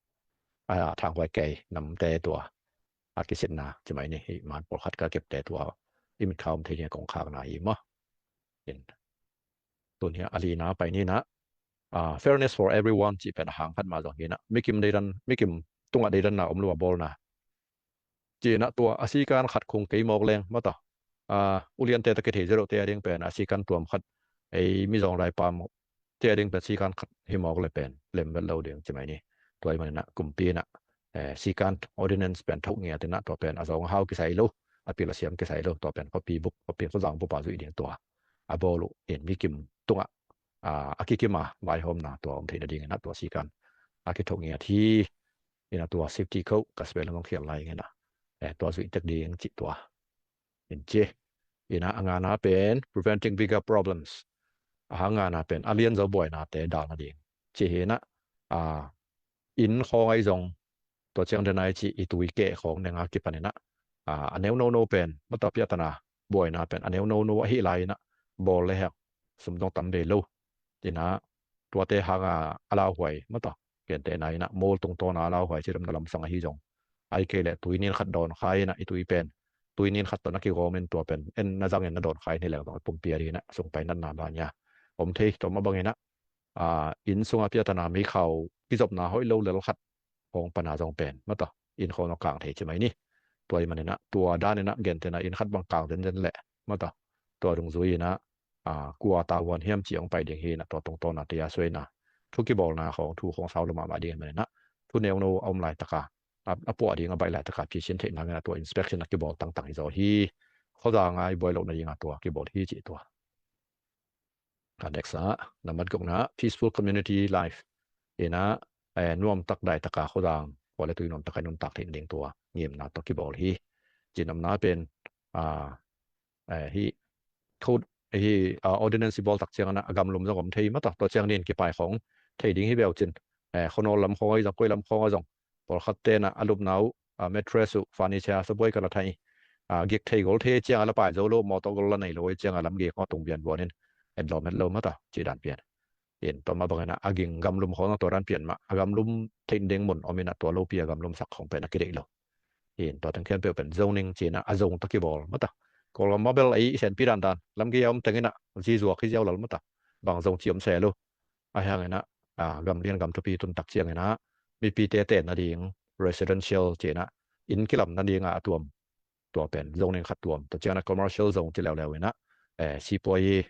a, thanghuai kei namte tua a kisitna ci mai ni. Hih man pawlkhat ka kepte tua i mitkha om thei ding a kong khakna hi maw. In tun hi a lina pai ni in ah, a, fairness for everyone cih pen a hang khat mah zong hi in ah, mikim deidan, mikim tungah deidanna om lo a bawlna ci in ah tua a sikan khat khung kei mawk leng maw ta. A, uliante ta kithei zia lote a ding pen a sikan tuam khat, ei mizawng laipaam te a ding pen sikan khat hi mawk leh pen lem vet lo ding ci mai ni. Tua ahih manin ah kumpi in ah, eh, sikan ordinance pen thoh ngiat in ah tua pen a zawng a hau kisai lo, a pil a siam kisai lo, tua pen khuapi buk, khuapi khuazang bup a zuih ding tua a bawl uh in mikim tungah, a, a kikim a vaihawmna tua om theih nading in ah tua sikan a kithoh ngiat hi. In ah tua safety code ka spell hong khial lai ing in ah, eh, tua zuih tek ding cih tua in ci. In ah a ngana pen preventing bigger problems. A ngana pen a lian zo buainate dal nading ci hi in ah, a, inn khawng ahi zong tua ciang den ai ci i tui keh khawng neng a kipan in ah, a, a neu nono pen maw ta, piatana buaina pen a neu nono ahih lai in ah bawl le hek sum zong tam ve lo. In ah tuate hang a a lauhuai maw ta, gentehna in ah mole tungtawn a a lauhuai cidamna lamsang ahi zong ahih kei leh tui nin khat dawn khai in ah i tui pen tui nin khat tawh na kigawm in tua pen en na zang in na dawn khai in hi leng zong pumpi a ding in ah sung pai natna bang hi a om thei. Tua mah bang in ah, a, inn sung a piatana mi khau kizopna hoih lo lel khat khawng pan a zong pen maw ta, inn khawng a kang thei ci mai ni. Tua ahih manin ah tua dan in ah gentehna inn khat bang kang zenzen leh maw ta, tua dungzui in ah, a, kua tavuan hiam ci hong pai ding hi in ah tua tungtawn a tei a suaina thu kibawlna khawng thu khawng sau lo mahmah ding ahih manin ah thu neuno a om laitak a, a, a puah ding a baih laitak a phisin theih nang in ah tua inspection a kibawl tangtang hi zaw hi. Khuazang a i buai loh nading a tua kibawl hi cih tua. A next ah, nambat gukna, peaceful community life. In ah, eh, nuamtak daitak a khuazang khua le tui nuamtak a i nuntak theih nading tua ngimna tawh kibawl hi. Cinopna pen, a, eh, hih code hi, a, ordinance i bawl tak ciangin ah a gamlum zong om thei mata. Tua ciang nin kipai khawng thei ding hi beuh cin. Eh, khuanawl lam khawng ahi zong, koi lam khawng ahi zong, pawlkhat tenah a lupna uh, a, mattress uh, furniture, sabuai ka la thai, a, gik thei gol thei ciang a la pai zo lo, mawtaw gol la nei lo ciang a lam gik khawng a tung bian buan in, en lawm het lo mata, ci dan pian. In tua mah bangin ah a ging gamlum khawng a tua dan pian mah, a gamlum theih ding mun om in ah tua lopi a gamlum sak khawng pen a kideih lo. In tua teng khempeuh pen zoning ci-in ah a zong tawh kibawl mata. Kawlgam mah bel ei i senpi dandan, lamgei a om teng in ah zizuak hi ziau lal mata. Bang zong ci om se lo. Ahi hangin ah, a, gam lian gam thupi tun tak ciangin ah mipite ten nading residential ci-in ah inn kilam nading a tuam, tua pen zoning khat tuam. Tua ciangin ah commercial zong ci leuleu in ah, eh, sipuai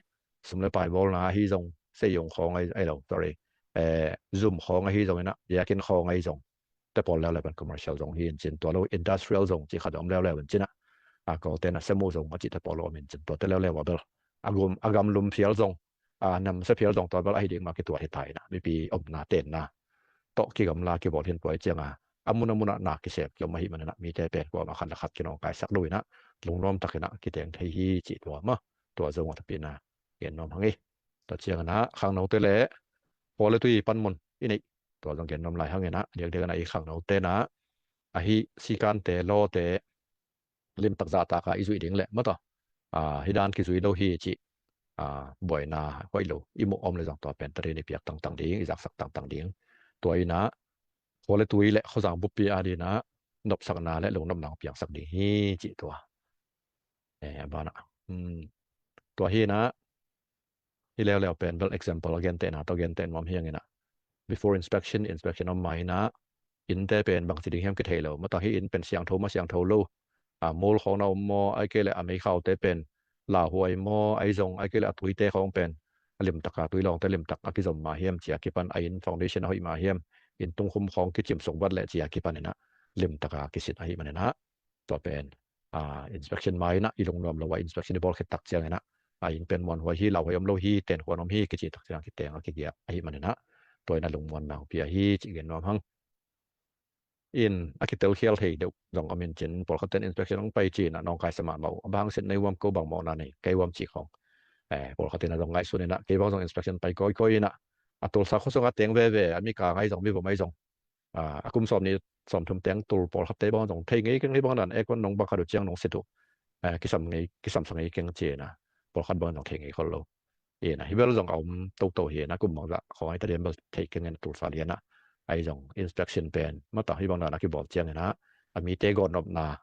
sum le pai bawlna ahi zong, seiyong khawng ahi, ahi lo, sorry, eh, zum khawng ahi zong in ah, biakinn khawng ahi zong, te pawl leuleu pen commercial zong hi in cin, tua lo industrial zong ci khat om leuleu in cin ah, a, Kawlte na semu zong a cih te pawl lo om in cin, tua te leuleu a bel a gum, a gamlum phial zong, a, namsia phial zong tua bel ahi ding mah kituat hi ta in ah, mipi omna tenna tawh kigamla kibawl hi in tua hi ciang a, a mun a mun ah na kisep kiom ahih manin ah mite pen kuamah khat le khat kinawngkaisak lo in ah lungnuam takin ah kiteng thei hi cih tua mah, tua zong a thupi na gen nuam hang hi. Tua ciangin ah khangnote le khua le tui panmun i neih, tua zong gen nuam lai hangin ah, diakdiak in ah i khangnote na ahi sikante lawte limtak zahtak a i zuih ding leh mata, a, hi dan kizui lo hi cih, a, buaina hoih lo i muh om le zong tua pen Tadin i piak tangtang ding, i zaksak tangtang ding. Tua in ah khua le tui le khuazang buppi a ding in ah nopsakna le lungnopna hong piangsak ding hi cih tua. Eh, a banah, hmm, tua hi in ah hi leuleu pen bel example a gentehna tawh genteh nuam hi hangin ah, before inspection, inspection om ma in ah, innte pen bangci ding hiam kithei lo mata, hi inn pen siangtho maw siangtho lo, a, mul khawng na om maw, ahih kei leh a meikhaute pen lauhuai maw, ahi zong, ahih kei leh a tuite khawng pen a limtaka, tui lawngte limtak a kizom ma hiam ci a kipan, a inn foundation a hoih ma hiam, inn tungkhum khawng kicim suk vat leh ci a kipan in ah limtaka kisit ahih manin ah, tua pen, a, inspection ma in ah i lungnuam lo a inspection i bawl khit tak ciangin ah, a, inn pen muanhuai hi, lauhuai om lo hi, tenkhuan om hi kici tak ciang kiteng a kigiak ahih manin ah, tua in ah lungmuanna hong pia hi cih gen nuam hang. In a kitelkhial thei deuh zong om in cin, pawlkhat ten inspection hong pai ci in ah nawngkaisa mahmah uh, a bang sit nei uam, ko bang mawhna nei kei uam cih khawng. Eh, pawlkhat in ah zong ngaihsun in ah, kei bang zong inspection pai kawikawi in ah, a tulsa khua sungah teng veve, a mi kang ahi zong, mi vom ahi zong, a, a kum sawm nih sawm thum teng tul pawlkhatte bang zong thei ngei keng, hi bang dan aircon nong bang khat uh ciang nong sit uh, a, kisam ngei, kisamsa ngei keng ci in ah, pawlkhat bang zong thei ngei khol lo. In ah hi bel zong a om toto hi in ah, kum bangzah khawng ahi ta diam bel thei keng in ah, tulsa lian ah. Ahi zong inspection pen mata hi bang dan a kibawl ciangin ah, a mite gawtnopna,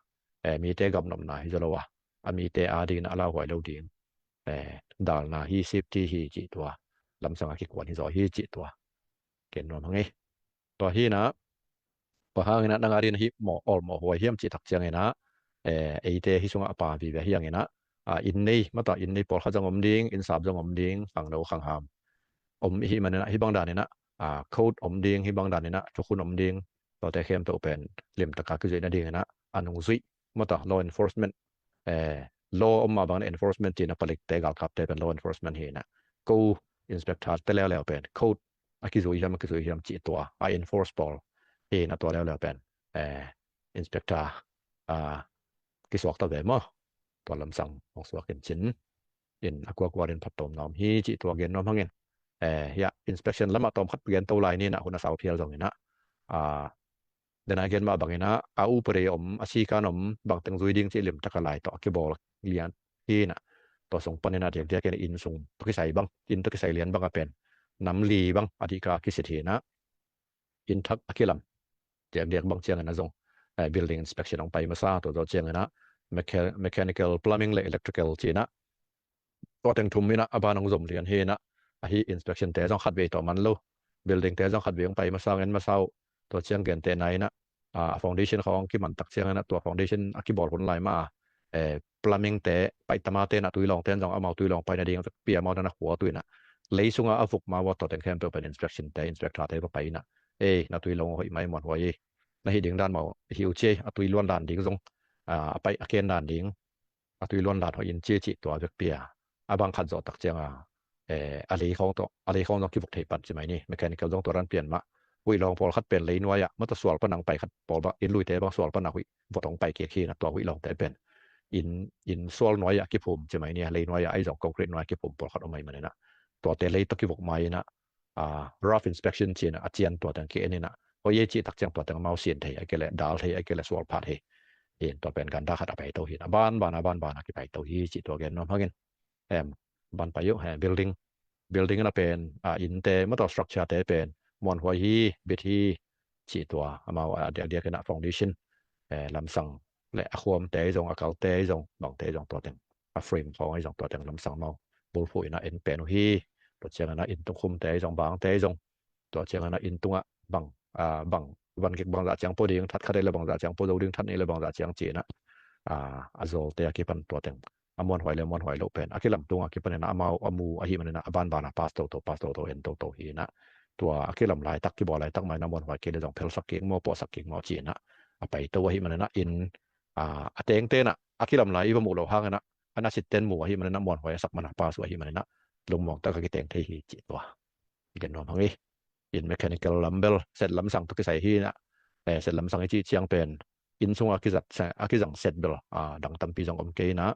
eh, mite gamnopna hi zaw lo a, a mite a ding in ah a lauhuai lo ding, eh, dalna hi, safety hi cih tua lamsang a kikuan hi zaw hi cih tua gen nuam hang hi. Tua hi in ah, bang hangin ah nang a ding in ah hih mawh, awl mawh huai hiam cih tak ciangin ah, eh, eite hih sungah a pang vive hi hangin ah, a, inn nei mata, inn nei pawlkhat zong om ding, inn sap zong om ding, khangno khangham om i hih manin ah, hi bang dan in ah, a, code om ding, hi bang dan in ah thukhun om ding, tuate khempeuh pen limtaka kizuih nading in ah a nungzuih mata, law enforcement, eh, law om mah bangin enforcement ci in ah, palikte, galkapte pen law enforcement hi in ah, ko inspector te leuleu pen code a kizui hiam, a kizui hiam cih tua a enforce pawl hi in ah, tua leuleu pen, eh, inspector, a, kisuak ta ve maw? Tua lamsang hong suak in cin, in a kuakua in phattuamna om hi cih tua gen nuam hang in. Eh, hiah inspection lamah tawmkhat gen to lai ni in ah, hun a sau phial zong in ah, a, den a gen mah bangin ah, a upadi om, a sikan om, bangteng zui ding cih limtaka lai tawh a kibawl lian hi in ah, tua sung panin ah diakdiak in inn sung tawh kisai bang, inn tawh kisai lian bang a pen nam li bang a dihka kisit hi in ah, inn thak a kilam diakdiak bang ciangin ah zong, eh, building inspection hong pai masa, tua zawh ciangin ah mecha-, mechanical, plumbing le electrical ci in ah, tua teng thum in ah a ban hong zom lian hi in ah, ahi inspection te zong khatvei tawh man lo, building te zong khatvei hong pai masa, ngen masa uh, tua ciang gentehna in ah, a, foundation khawng kiman tak ciangin ah, tua foundation a kibawl hun lai mah a, eh, plumbing te, paih tama te in ah, tui lawngte in zong amau tui lawng pai nading vekpi amau na na khuat uh in ah, lei sungah a vuk ma uh a, tua teng khempeuh pen inspection te, inspector te va pai in ah, ei, na tui lawng hoih mai, muanhuai hi, na hih ding dan mah uh hi uh ci ei, a tui luan dan ding zong, a, a paih a ken dan ding, a tui luan dan hoih in ci, cih tua vekpi a, a bang khat zawh tak ciang a, eh, a lei khawng tawh, a lei khawng zong kivuk thei pan ci mai ni. Mechanical zong tua dan pian mah. Huih lawng pawlkhat pen lei nuai ah, mata sual pan a hong pai khat pawl bang, inn luite bang sual pan a huih vot hong pai kik hi in ah, tua huih lawngte pen inn, inn sual nuai-ah kiphum ci mai ni, lei nuai-ah ahi zong concrete nuai-ah kiphum pawlkhat om ahih maninah, tuate lei tawh kivok mai inah, ah, rough inspection ci inah a cian tua teng ki-en inah, hoih ei cih tak ciang tua teng amau sin thei, ahih kei leh dal thei, ahih kei leh sual phat thei. In tua pen ganda khat a paito hi inah, a banban a banban a kipaito hi cih tua gen nuam hangin. Em, ban pai uh, eh, building, building inah pen, ah, innte, mataw structure te pen muanhuai hi, bit hi cih tua, amau a diakdiak inah foundation, eh, lamsang le a khuamte ahi zong, a kalte ahi zong, bangte ahi zong tua teng, a frame khawng ahi zong tua teng lamsang amau bulphuh inah en pen uh hi. Tua ciang inah inn tungkhumte ahi zong, bangte ahi zong, tua ciang inah inn tungah bang, ah, bang, van gik bangzah ciang pua ding, that khat ei le bangzah ciang pua zo ding, that nih le bangzah ciang ci inah, ah, a zawlte a kipan tua teng a muanhuai le muanhuai loh pen a kilamtung a kipan inah amau a mu ahih maninah a banban a pass toto, pass toto, en toto hi inah, tua a kilam laitak, kibawl laitak mah inah muanhuai kei le zong phelsak kik maw, pawhsak kik maw ci inah a paito ahih maninah in, ah, a tengte inah a kilam lai i va muh loh hang inah a nasitten mu ahih maninah muanhuai a sak man a pass uh ahih maninah lungmuang tak a kiteng thei hi cih tua gen nuam hang hi. In mechanical lam bel set lamsang tawh kisai hi inah, eh, set lamsang i cih ciang pen inn sungah a kizat, a kizang set bel, ah, dang tampi zong om kei inah,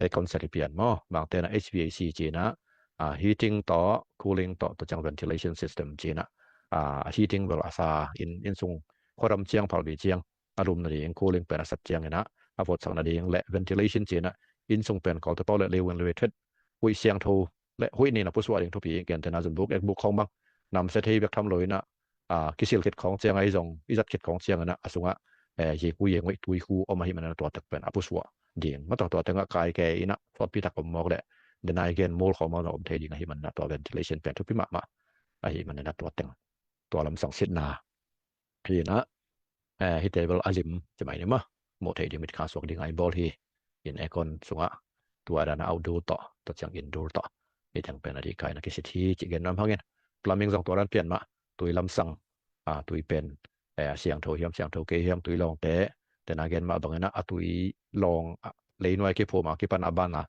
aircon set hi pian maw, bangte inah H V A C ci inah, ah, heating tawh, cooling tawh, tua ciang ventilation system ci inah, ah, heating bel a sa, inn, inn sung khuadam ciang, phalbi ciang a lum nading, cooling pen a sat ciang inah a votsak nading le ventilation ci inah inn sung pen kawlte pau le lei win lei thet, huih siangtho le huih nin a pusuah ding thupi, gentehna zunbuk ekbuk khawng bang namsia thei bek tham lo inah, ah, kisil khit khawng ciang ahi zong, i zat khit khawng ciang inah a sungah, eh, yeiku yeingoih tuikhu om ahih maninah tua tek pen a pusuah ding, mataw tua tengah kai kei inah sawtpi tak om mawk le, denai gen mul khawng mawk zong om thei ding ahih maninah tua ventilation pen thupi mahmah ahih maninah tua teng, tua lamsang sitna hi inah, eh, hihte bel a lim ci mai ni maw, muh theih ding, mitkha suak ding a i bawl hi. In aircon sungah tua dan a outdoor tawh, tua ciang indoor tawh, hih teng pen a dih kai inah kisit hi cih gen nuam hangin. Plumbing zong tua dan pian mah, tui lamsang, ah, tui pen, eh, siangtho hiam, siangtho kei hiam, tui lawngte, tena gen mah bang inah a tui lawng, ah, lei nuai kiphum a kipan a ban a,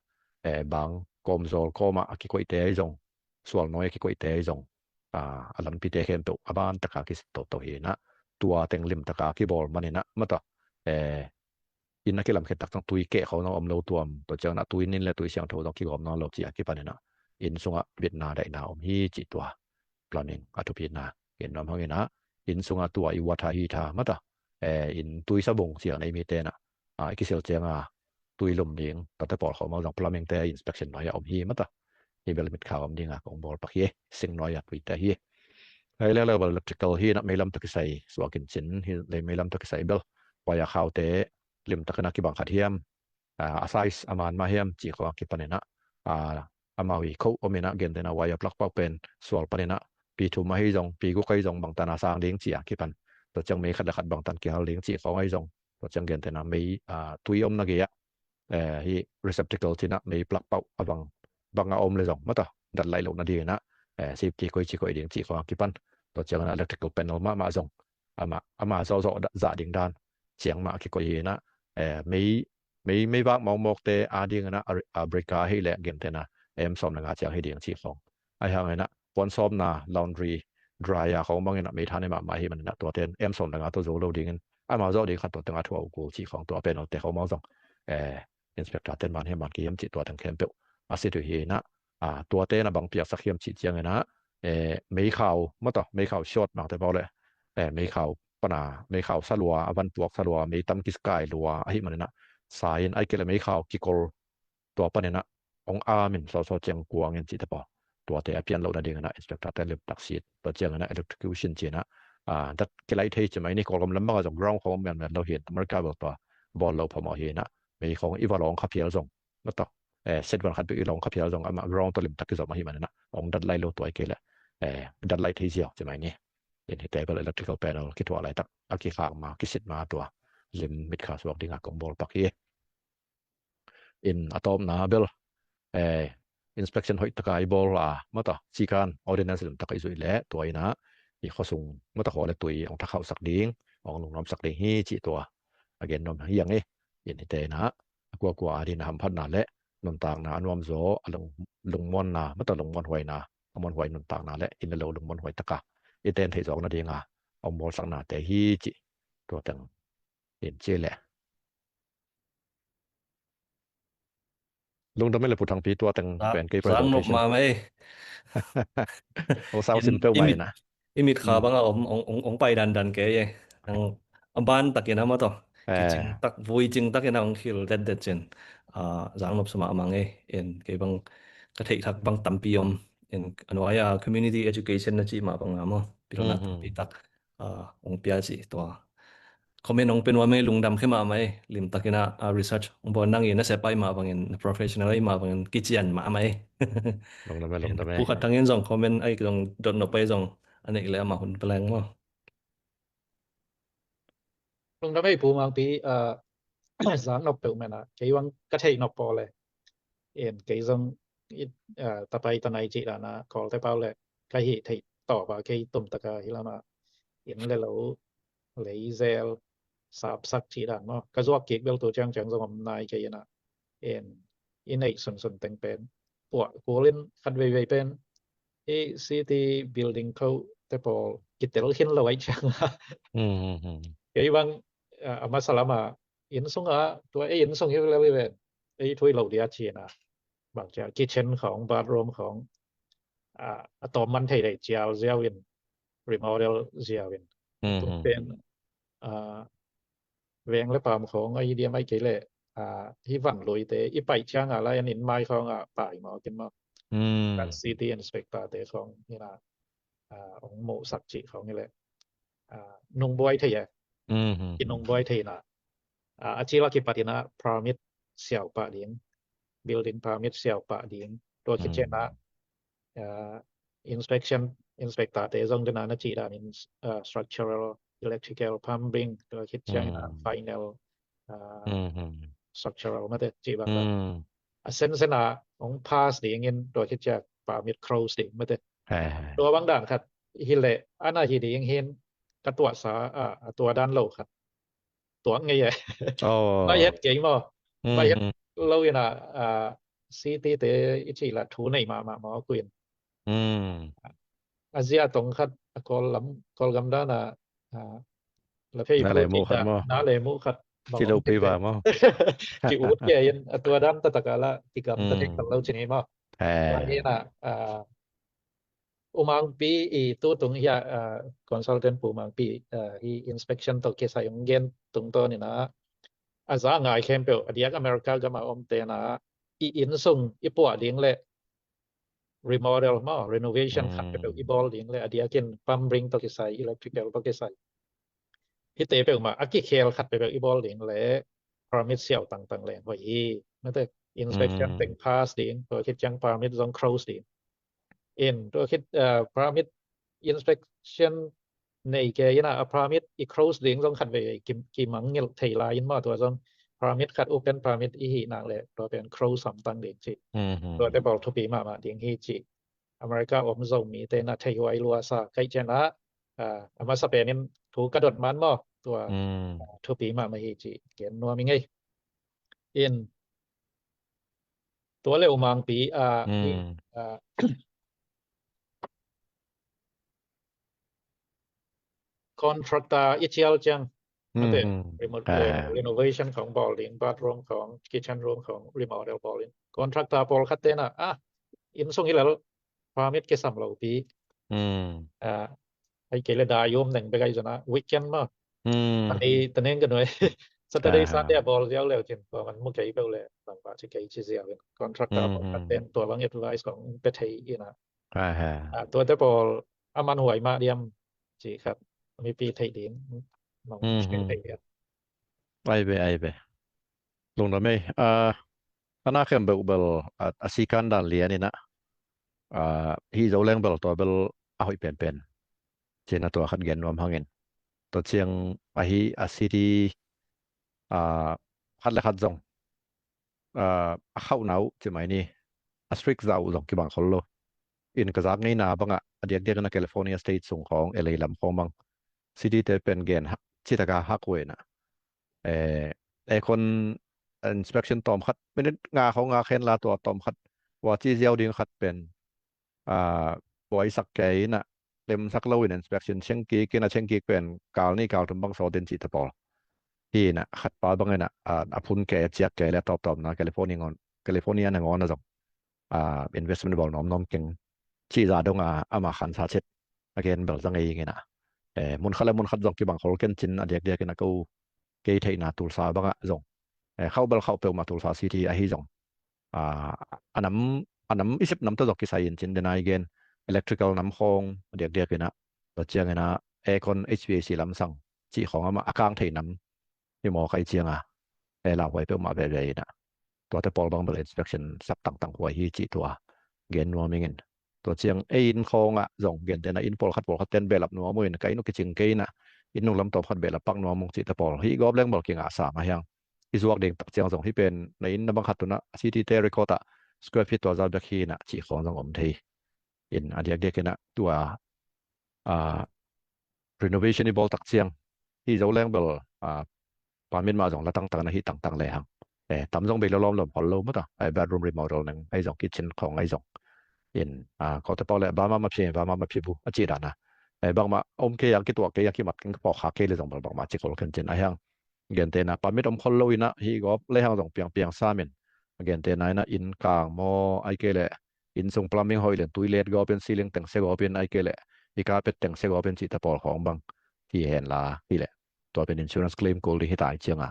eh, bang kawmzawl kawmah a kikoihte ahi zong, sual nuai a kikoihte ahi zong, ah, a lampite khempeuh a ban taka kisit toto hi inah, tua teng lim taka kibawl man inah, mataw, eh, inn a kilam khit tak ciang tui keh khawng zong om lo tuam, tua ciang inah tui nin le tui siangtho zong kigawm nawn lo cih a kipan inah inn sungah bitna daihna om hi cih tua plumbing a thupina gen nuam hang inah, inn sungah tua i water heater, mataw, eh, inn tui sabung ci a nei mite inah, ah, i kisil ciang a tui lum ding, tuate pawl khawng mawk zong plumbing te inspection nuai-ah om hi, mataw. Hih bel mitkha om ding a kong bawl pak hi, sing nuai-ah tuite hi. Hei leuleu bel electrical hi inah, meilam tawh kisai suak in cin hi le, meilam tawh kisai bel wire khaute lim tak inah kibang khat hiam, ah, a size a man mah hiam cih khawng a kipan inah, ah, amau i khoh om inah, gentehna wire plug pau pen sual pan inah pi thum ahi zong, pi guk ahi zong, bangtan a sang ding cih a kipan, tua ciang mei khat le khat bangtan kihal ding cih khawng ahi zong, tua ciang gentehna mei, ah, tui omna gei-ah, eh, hih receptacle ci inah mei plug pau a bang, bang a om le zong, mataw, dat laih loh nading inah, eh, safety koici koih ding cih khawng a kipan, tua ciang inah electrical panel mahmah zong amah, amah zawhzawh zah ding dan ciang mah a kikoih hi inah, eh, mei, mei, mei vak mawkmawkte a ding inah a, a breaker hi le, gentehna M sawm le nga ciang hi ding cih khawng. Ahi hang inah puan sawmna, laundry, dryer khawng bang inah mei than hi mahmah ahih man inah tuate in M sawm le nga tawh zo lo dingin, amah zawh ding khat tua teng a thuah uh kul cih khawng, tua panel te khawng mawk zong, eh, inspector ten man hiam, man kei hiam cih tua teng khempeuh a sit uh hi inah, ah, tuate inah bang piaksak hiam cih ciang inah, eh, meikhau, mataw, meikhau short, bangte pau le, eh, meikhau pan a, meikhau sa lua, a van puak sa lua, mei tam kikai lua ahih man inah sa in, ahih kei le meikhau kikol, tua pan inah ong aam in sawsaw ciang kuang in cihte pawl, tuate a pian loh nading inah inspector te lim tak sit, tua ciang inah electrocution ci inah, ah, dat kilaih thei ci mai ni, Kawlgam lam bang a zong ground khawng mianmian lo hi in, America bel tua bawl lo phamawh hi inah, mei khawng i va lawng kha phial zong, mataw, eh, set van khat bek i lawng kha phial zong amah ground tawh lim tak kizom ahih man inah ong dat laih lo, tua ahih kei le, eh, dat laih thei ziau ci mai ni. In hihte bel electrical panel kithuah laitak a kikhak ma, kisit ma, tua lim mitkha suak ding a kong bawl pak hi. In a tawpna bel, eh, inspection hoih taka i bawl a, mataw, sikan ordinance lim taka i zuih leh, tua inah i khuasung, mataw, khaw le tui ong thakhauhsak ding, ong lungnuamsak ding hi cih tua a gen nuam hi ang hi. In hihte inah a kuakua a ding a hamphatna le nuntakna a nuamzaw, a lung, lungmuanna, mataw, lungmuanhuaina, a muanhuai nuntakna le inn le lo lungmuanhuai taka i ten theih zawk nading a ong bawlsaknate hi cih tua teng in ci leh. Lungdam ei le Pu Thangpi, tua teng pen kei presentation. Zang nop mahmah ei. Hong sau sin peuhmah ina. I mit kha banga om ong ong ong pai dandan kei ei. Ang a ban takin a maw taw. Kicing tak, vui cing takin a ong khil detdet cin. Zang nop sa mahmah ei. In kei bang ka theih thak bang tampi om. In a nuai a community education na cih mah banga maw, pilna tampi tak ong pia cih tua. Comment ong pia nuam ei, lungdam khia mahmah ei. Limtakin a research ong bawl, nang in a sep ai mah bangin, na professional ai mah bangin kician mahmah ei. Lungdam ei, lungdam ei. Pu Khat Thang in zong comment ai zong dot nop ai zong a neih le amah hun peleng maw. Lungdam ei Pu Mangpi, zang nop peuhmah ina, kei bang ka theih nop pawl le. In kei zong tapai tanai cih dana Kawlte pau le ka hih theih tawp a kei tumtaka hi lama inn le lo leizel sapsak cih dan maw, ka zuak kik bel tu ciangciang zong om nai kei ina. In i neih sunsun teng pen puah kulin khat veivei pen i city building khote pawl kitel khin lo ai cianga kei bang a masa lama inn sunga tua ei inn sung hi lel i ven ei thui lo dia cina bang cia kitchen khawng, bathroom khawng a tawm man thei dei cial ziau in, remodel ziau in. Tua pen veng le pam khawng a i diam ai kei le hi van luite i paih cianga lai an inn mai khawng a pai mawk in maw. Kan city inspector te khawng ina ong muhsak cih khawng hi le nungbuai thei e. Kinungbuai thei ina a cil a kipat ina permit siau pah ding, building permit siau pah ding, tua khit ciang a inspection inspector te zong dena na cih danin structural, electrical, plumbing, tua khit ciang ina final structural mate cih bang a sensen a ong pass dingin tua khit ciang permit close ding mate. Tua bang dan khat hi le ana hi ding hin ka tuahsa a tua dan lo khat tuak ngei e. Bai het kei maw, bai het lo ina city te i cih la thu nei mahmah maw kuin. A zia tong khat a Kawlgam dana la phei na le muh khat maw, na le muh khat ci lo pi va maw, ci ut kei in a tua dan taktak a la kikam ta thei kal lo ci ni maw. Ina U Mangpi i tutung hi a consultant Pu Mangpi hi inspection tawh kisai ong gen tungtawn ina a za ngai khempeuh a diak America gama om tena i inn sung i puah ding le remodel maw, renovation khat peuhpeuh i bawl ding le a diakin plumbing tawh kisai, electrical tawh kisai hite peuhmah a kikhel khat peuhpeuh i bawl ding le permit siau tangtang leng hoih hi. Mate inspection teng pass ding, tua khit ciang permit zong close ding. In tua khit permit inspection nei kei ina a permit i close ding zong khat vei kimangngilh thei lai in maw, tua zong permit khat open permit i hih nak le tua pen close samtang ding cih. Tuate pawl thupi mahmah ding hi cih America om Zomite na theihuai luasa kaih ciangin a masa penin thu ka dot man maw, tua thupi mahmah hi cih gen nuam i ngei. In tua le U Mangpi a contractor i cial ciang mate renovation khawng bawl ding, bathroom khawng, kitchen room khawng remodel bawl in contractor pawlkhat tena a inn sung hi lel permit kisam lopi ai kei le dai um neng bek ai zona weekend maw, ani taneng ka nuai Saturday Sunday a bawl ziau leu cin tua man mu kei beu le bangpah ci kei ci ziau in contractor pawlkhat ten tua bang advice khawng pe thei ina tuate pawl a man huai mah diam cih khat mipi theih ding nong share thei diam. Ai ve, ai ve. Lungdam ei. A na khempeuh bel a sikan dan lian ina hi zo leng bel tua bel a hoih penpen cina tua khat gen nuam hangin tua ciang ahi a city khat le khat zong a khauh nau ci mai ni a strict zau zong kibang khol lo. In ka zak ngeina banga a diakdiak ina California State sung khawng L A lam khawng bang city te pen gen citaka hak uena aircon inspection tawm khat minute nga khawng nga khen la tua tawm khat ua ci ziau ding khat pen buaisak kei ina lemsak lo in inspection cheng kik ina cheng kik pen kal ni kal thum bang sawtin cih ta pawl hi ina khat pa bang ina a phun kei a ciak kei le tawptawpna California ngon California nangawn ah zong, ah, investment bawl nuamnuam keng cih zah dong a, ama khansa chet a gen bel za ngei ing in ah. Eh, mun khat le mun khat zong kibang khol ken cin, a diakdiak in ah ko kei theihna Tulsa bangah zong, eh, khauh bel khauh peuhmah Tulsa City ahi zong, ah, a nam, a nam i sep nam tawh zong kisai in cin, den a i gen electrical nam khawng a diakdiak in ah, tua ciang in ah aircon, H V A C lamsang cih khawng amah a kang thei nam hi mawk ahih ciang a, eh, lauhuai peuhmah veve in ah, tuate pawl bang bel inspection sak tangtang huai hi cih tua gen nuam ing in. Tua ciang ei inn khawng ah zong gentehna inn pawlkhat pawlkhat ten behlap nuam uh in, ka inn uh kicing kei in ah, inn nunglam tawmkhat behlap pak nuam ung cihte pawl hih gawp leng bel kingah sam a hiang. I zuak ding tak ciang zong hih pen na inn na bang khat un ah, city te record ah square feet tua zah bek hi in ah cih khawng zong om thei in, a diakdiak in ah tua, ah, renovation i bawl tak ciang, hih zo leng bel, ah, permit mah zong la tangtang na hih tangtang le hang. Eh, tam zong bei lo lawmlawm khol lo mata. Eh, bedroom remodel neng ahi zong, kitchen khawng ahi zong. In, ah, kote pau le, ba ma ma phi, ba ma ma phi bu, a ci dan a. Eh, bangmah om kei a, kituak kei a, kimat keng, pawk kha kei le zong bel bangmah ci khol keng cin a hiang. Gentehna permit om khol lo in ah, hih gawp le hang zong piangpiang sam in. Gentehna in ah inn kang maw, ahih kei leh inn sung plumbing hoih len, tui let gawp in, ceiling teng sia gawp in, ahih kei leh i carpet teng sia gawp in cihte pawl khawng bang hi hen la hi leh, tua pen insurance claim kul ding hi ta hi ciang a.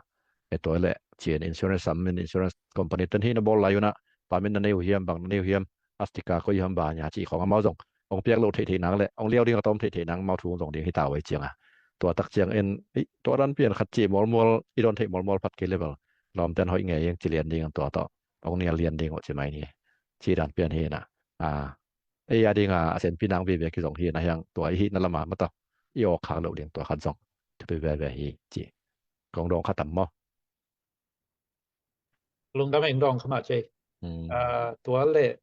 E tua leh ci-in insurance sam in, insurance company ten hih na bawl lai un ah, permit na nei uh hiam, bang na nei uh hiam, astika koi hiam, bang a cih khawng amau zong hong piak lo theihtheih nang le hong liau ding a tawm theihtheih nang, amau thu zong ding hi ta uh hi ciang a. Tua tak ciang in, ei, tua dan pian khat ci mualmual, i dawn theih mualmual phat kei le bel lawmten hoih ngei ing, ci lian ding tua tawh hong nial lian ding uh ci mai ni. Ci dan pian hi in ah, a, ei a ding a, a senpi nang veve kizong hi in a hiang, tua i hihna lam a mata i awk khak loh ding tua khat zong thupi veve hi ci. Kong dawng kha tam maw? Lungdam ing, dawng kha mah ci. Hmm. Ah, tua le,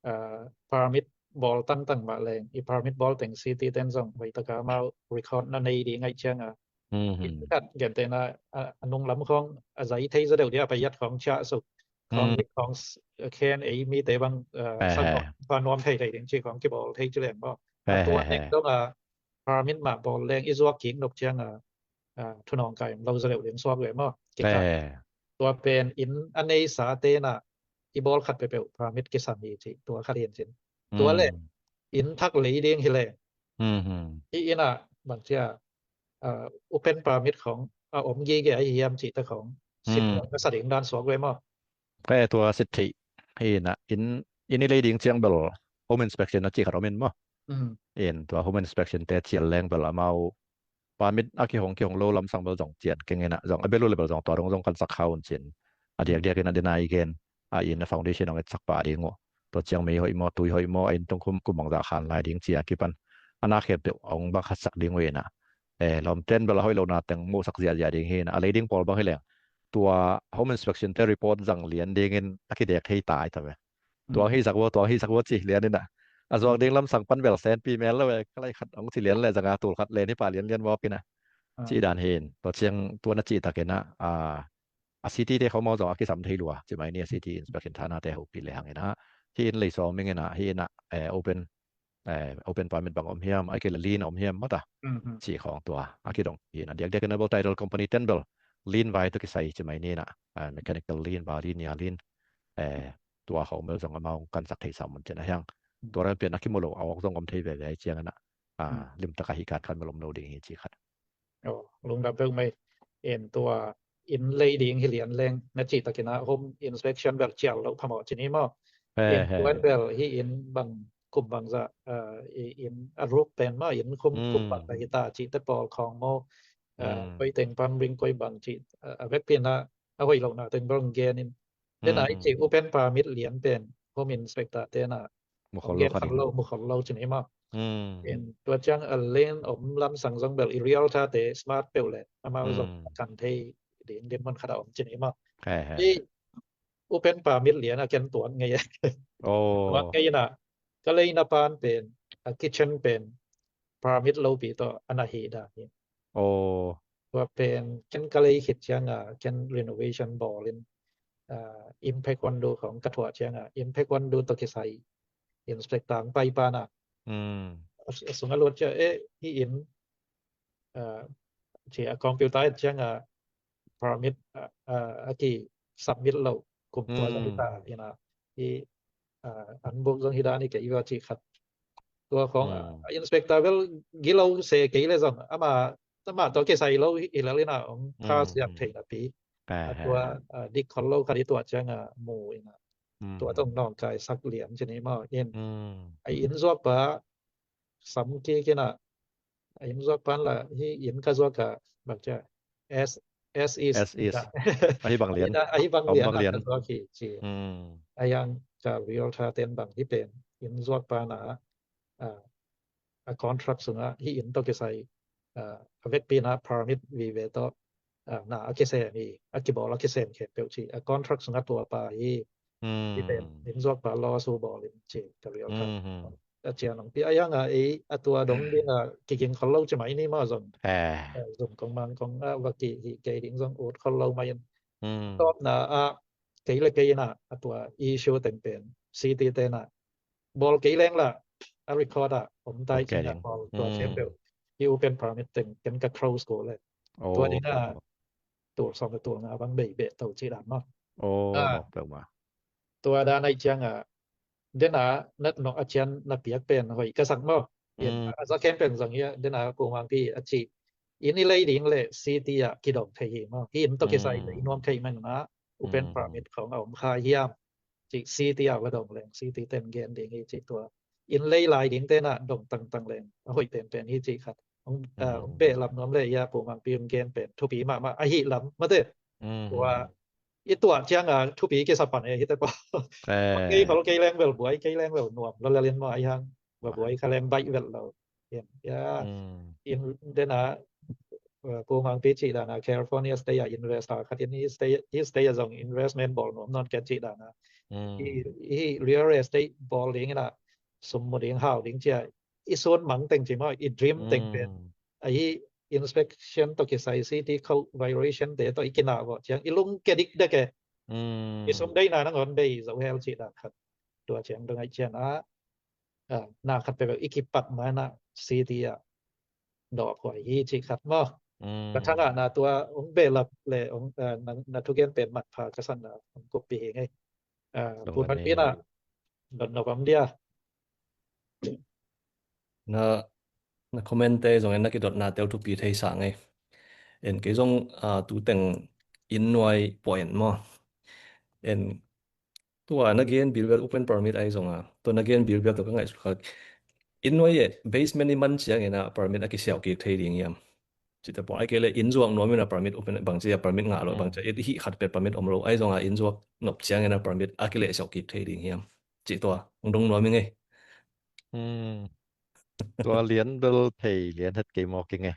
ah, permit bawl tangtang mah leng, i permit bawl teng city ten zong hoih taka amau record na nei ding ahih ciang a. Hmm. Khat gentehna, ah, a nunglam khawng a zai thei zaw deuh dia, paiat khawng ciah suk khawng, hmm, dik khawng s-, khen ei mite bang, ah, eh, sa eh, khawng nuam thei thei ding ci khawng kibawl thei ci leng maw. Eh, tua eh, nek eh, dong a permit mah bawl leng i zuak kik nop ciang a, ah, thunawng kai lo zaw deuh ding suak ve maw. Kikha. Eh. Tua pen inn a neisa te in ah i bawl khat peuhpeuh permit kisam hi ci, tua khat hi in cin. Tua le, hmm, inn thak lei ding hi leng, hmm, hmm, i inn ah bang cia, ah, open permit khawng a om gige ahi hiam cihte khawng sit, hmm, na sa ding dan suak ve maw? Ka e tua sit theih hi in ah, inn, inn i lei ding ciang bel home inspection a cih khat om in maw? Hmm. In tua home inspection te cial leng bel amau permit a kihong, kihong lo lamsang bel zong cian keng in ah, zong a bel uh le bel zong tua dong zong kan sak kha un cin. A diakdiak in ah den a i gen a, inn a foundation hong etsak pah ding uh. Tua ciang mei hoih maw, tui hoih maw, a inn tung khum kum bangzah khan lai ding ci a kipan a na khempeuh hong bang khat sak ding uh in ah. Eh, lawmten bel a hoih lohna teng muhsak ziahziah ding hi in ah, a lei ding pawl bang hi leng tua home inspection te report zang lian dingin a kidek thei ta ai ta ve. Tua hong hisak vua, tua hong hisak vua ci lian in ah, a zuak ding lamsang pan bel senpi mel lo e, ka lai khat hong ci lian le zanga tul khat len hi pah lianlian mawk in ah. Ah. Cih dan hi in, tua ciang tua na cih tak in ah, a, a city te khawng maw zong a kisam thei lua ci mai ni, a city inspection thana te hopih le hang in ah. Hi in lei sawm ing in ah, hi in ah, eh, open, eh, open permit bang om hiam, ahih kei leh lien om hiam maw ta. Mhm. Cih khawng tua a kidong hi in ah, diakdiak in ah bel title company ten bel lien vai tawh kisai ci mai ni in ah, eh, mechanical lien, bali nia lien, eh, tua khawng bel zong amau kan sak thei sam un cin a hiang. Mm. Tua ran pian a kimu lo a awk zong om thei veve hi ciang in ah, ah, mm, limtak a hi khat khat bel om lo ding hi ci khat. Oh, lungdam peuh mai. En tua inn lei ding hi lian leng na cih tak in ah home inspection bel cial lo phamawh ci ni maw? He, en he, tua bel hi in bang kum bangzah, ah, i inn a ruk pen maw, inn khum, mm, kum bangzah hi ta cihte pawl khawng maw? Ah, mm, koi teng pan ring koi bang cih, ah, a vekpi in ah a hoih lohna teng bang gen in. Te nai, mm, ci open permit lian pen home inspector te na mu khol lo, gen khat khol lo, mu khol lo ci ni maw? Mm. En tua ciang a lien om lamsang zong bel i realtor te smart peuh le amau zong, mm, kan thei ding, ding mun khat a om ci ni maw? He, he. I open permit lian a ken tuat ngei. Oh. Tuat ngei in ah ka leina pan pen, a kitchen pen permit lopi tawh a na hi dan hi. Oh. Tua pen ken ka lei khit ciang a, ken renovation bawl in, ah, impact window khawng ka thuah ciang a, impact window tawh kisai inspector hong pai pan a. Mm. A, a sung a lut ciang, eh, hi in, ah, ci a computer et ciang a permit, ah, ah, a ki submit lo. kum tua zong hi ta ina, hi, ah, an buk zong hi dan hi kei va ci khat. Tua khong, ah, inspector bel gilo se kei le zong ama, ama tua kisai lo hi lel ina ong pha siam thei napi. A tua, ah, dik khol lo khat hi tua ciang a mu ina. Tua tong nawngkai sak lian ci ni maw in. A inn zuak pa sam kik ina, a inn zuak pan la hi inn ka zuak a bang cia as, as is. As is. Ahi bang lian. Ahi bang lian a ka zuak hi ci. A yang ka realtor ten bang hi pen inn zuak pan a, a, a contract sunga hi inn tawh kisai, a, a vekpi na permit vive tawh, a, na a kisem hi, a kibawl a kisem khempeuh ci. A contract sunga tua pa hi, hi pen inn zuak pa law su bawl in ci ka realtor. A cian ong pi a yang a ei a tua dong ding a kiking khol lo ci mai ni maw zong. Zong kong mang kong a va ki hi kei ding zong ut khol lo mai in. Tawpna a kei le kei ina a tua issue teng pen city tena bawl kei leng la a record a om tai ci na bawl tua khempeuh hi open permit teng ken ka close ko le. Tua ding a tul sawm le tul nga bang bei beh to ci dan maw. Tua dan ai ciang a dena nat nok a cian na piak pen hoi ka sak maw. A za ken pen zong hia dena pu mang pi a ci. Inn i lei ding le city a kidong thei hi maw. Hi inn tawh kisai lei nuam thei man na open permit khong a om kha hiam. Ci city a va dong leng city ten gen ding hi ci tua. Inn lei lai ding tena dong tangtang leng a hoi pen pen hi ci khat. Ong, ah, ong beh lam nuam le ia pu mang pi ong gen pen thupi mahmah ahi lam mate. Tua i tuah ciang a thupi kisa pan e hi te pa. Kei khol kei leng bel buai kei leng bel nuam lo le lin maw ai hang. Ba buai kha leng baih vel lo. Ia in dena, uh, pu mang pi ci dana California state a invest a khat in hi state, hi state a zong investment bawl nuam non ken ci dana. Hi, hi real estate bawl ding ina sum mu ding hau ding cia i sun mang teng ci maw i dream teng pen. A hi inspection tawh kisai city code violation te tawh i kina vo ciang i lung ke dik dek e. I sum dei na nangon bei zo hel ci dan khat. Tua ciang dong ai cian a, ah, na khat peuh i kipat mana city a dawh huai hi ci khat maw. Ka thang a na tua ong belap le ong, ah, na, na thugen pen mat pha ka san na ong kup pi hi ngei. Ah, pu man pi na dot nop am dia. Na, na comment te zong en na kidot na teu thupi thei sa ngei. En kei zong, ah, tu teng inn nuai point maw. En tua na gen bilbel open permit ai zong a. Tua na gen bilbel tua ka ngaih suk kha. Inn nuai e basement i man ciang ina permit a kisiau kik thei ding hiam. Ci ta pawh ai kei le inn zuak nuam ina permit open bang cia permit ngah lo bang cia i hih khat pet permit om lo ai zong a inn zuak nop ciang ina permit a kile siau kik thei ding hiam. Ci tua ong dong nuam i ngei. Tua lian bel thei lian het kei mawk i ngei.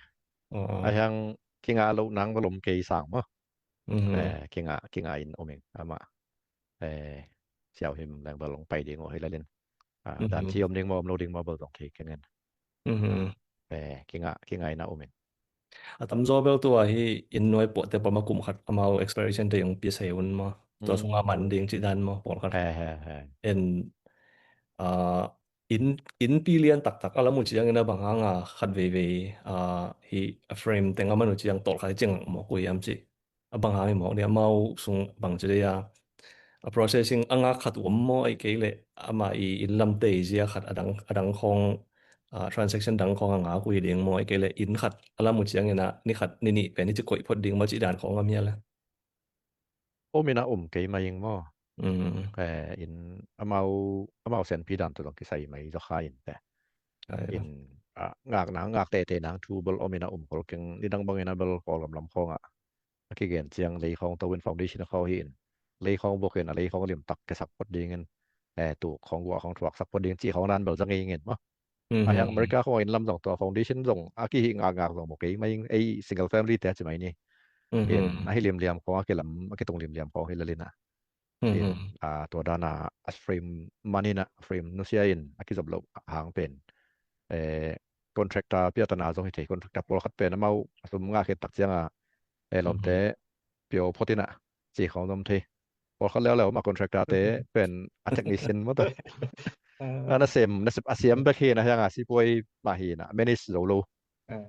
Ai hang kingah lo nang bel om kei sang maw. Eh, kingah, kingah in om ing ama. Eh, siau him leng bel ong pai ding uh hi lalin. Ah, dan thi om ding maw om lo ding maw bel zong thei kei ngen. Eh, kingah, kingah ina om ing. A tamzaw bel tua hi inn nuai puahte pama kum khat amau expiration te ong pia sei un maw. Tua sunga man ding ci dan maw pawlkhat. En, ah, inn, innpi lian taktak a lam uh ciangin a bang hanga khat veivei, ah, hi a frame teng a man uh ciang tawlkhat hi ciang mawk uh hiam ci. A bang hang hi mawk ni amau sung bang ci dei a. A processing a ngak khat uh om maw ai kei le ama i inn lam tei zia khat a dang, a dang khawng, ah, transaction dang khawng a ngak uh hi ding maw ai kei le inn khat a lam uh ciangin a ni khat ni nih pen hi ci koih phot ding maw ci dan khawng a mia le. Om ina om kei mai ing maw. Eh, in amau, amau senpi dan tu dong kisai mai zaw kha in te. In, ah, ngak nang, ngak tete nang thu bel om ina om khol keng ni dang bang ina bel kol gam lam khong a. A kigen ciang lei khong to in foundation khong hi in. Lei khong bok in a lei khong lim tak ke sak pot ding in. Eh, tu khong gua khong thuak sak pot ding ci khong nan bel zang ing in maw. A hiang America khong in lam zong tua foundation zong a kihi ngak ngak zong maw kei mai ei single family te ci mai ni. In a hi limliam khong a kilam a kitung limliam khong hi lalina. In a tua dana a frame manina frame nusia in a kizop lo hang pen. Eh, contractor piatana zong hi thei contractor pawlkhat pen amau a sum ngak hi tak cianga eh lomte pio photina ci khong zom thei. Pawlkhat leuleu ma contractor te pen a technician maw ta. A na sem, na sem, a siam bek hi na hiang a sipuai mah hi na manage zo lo.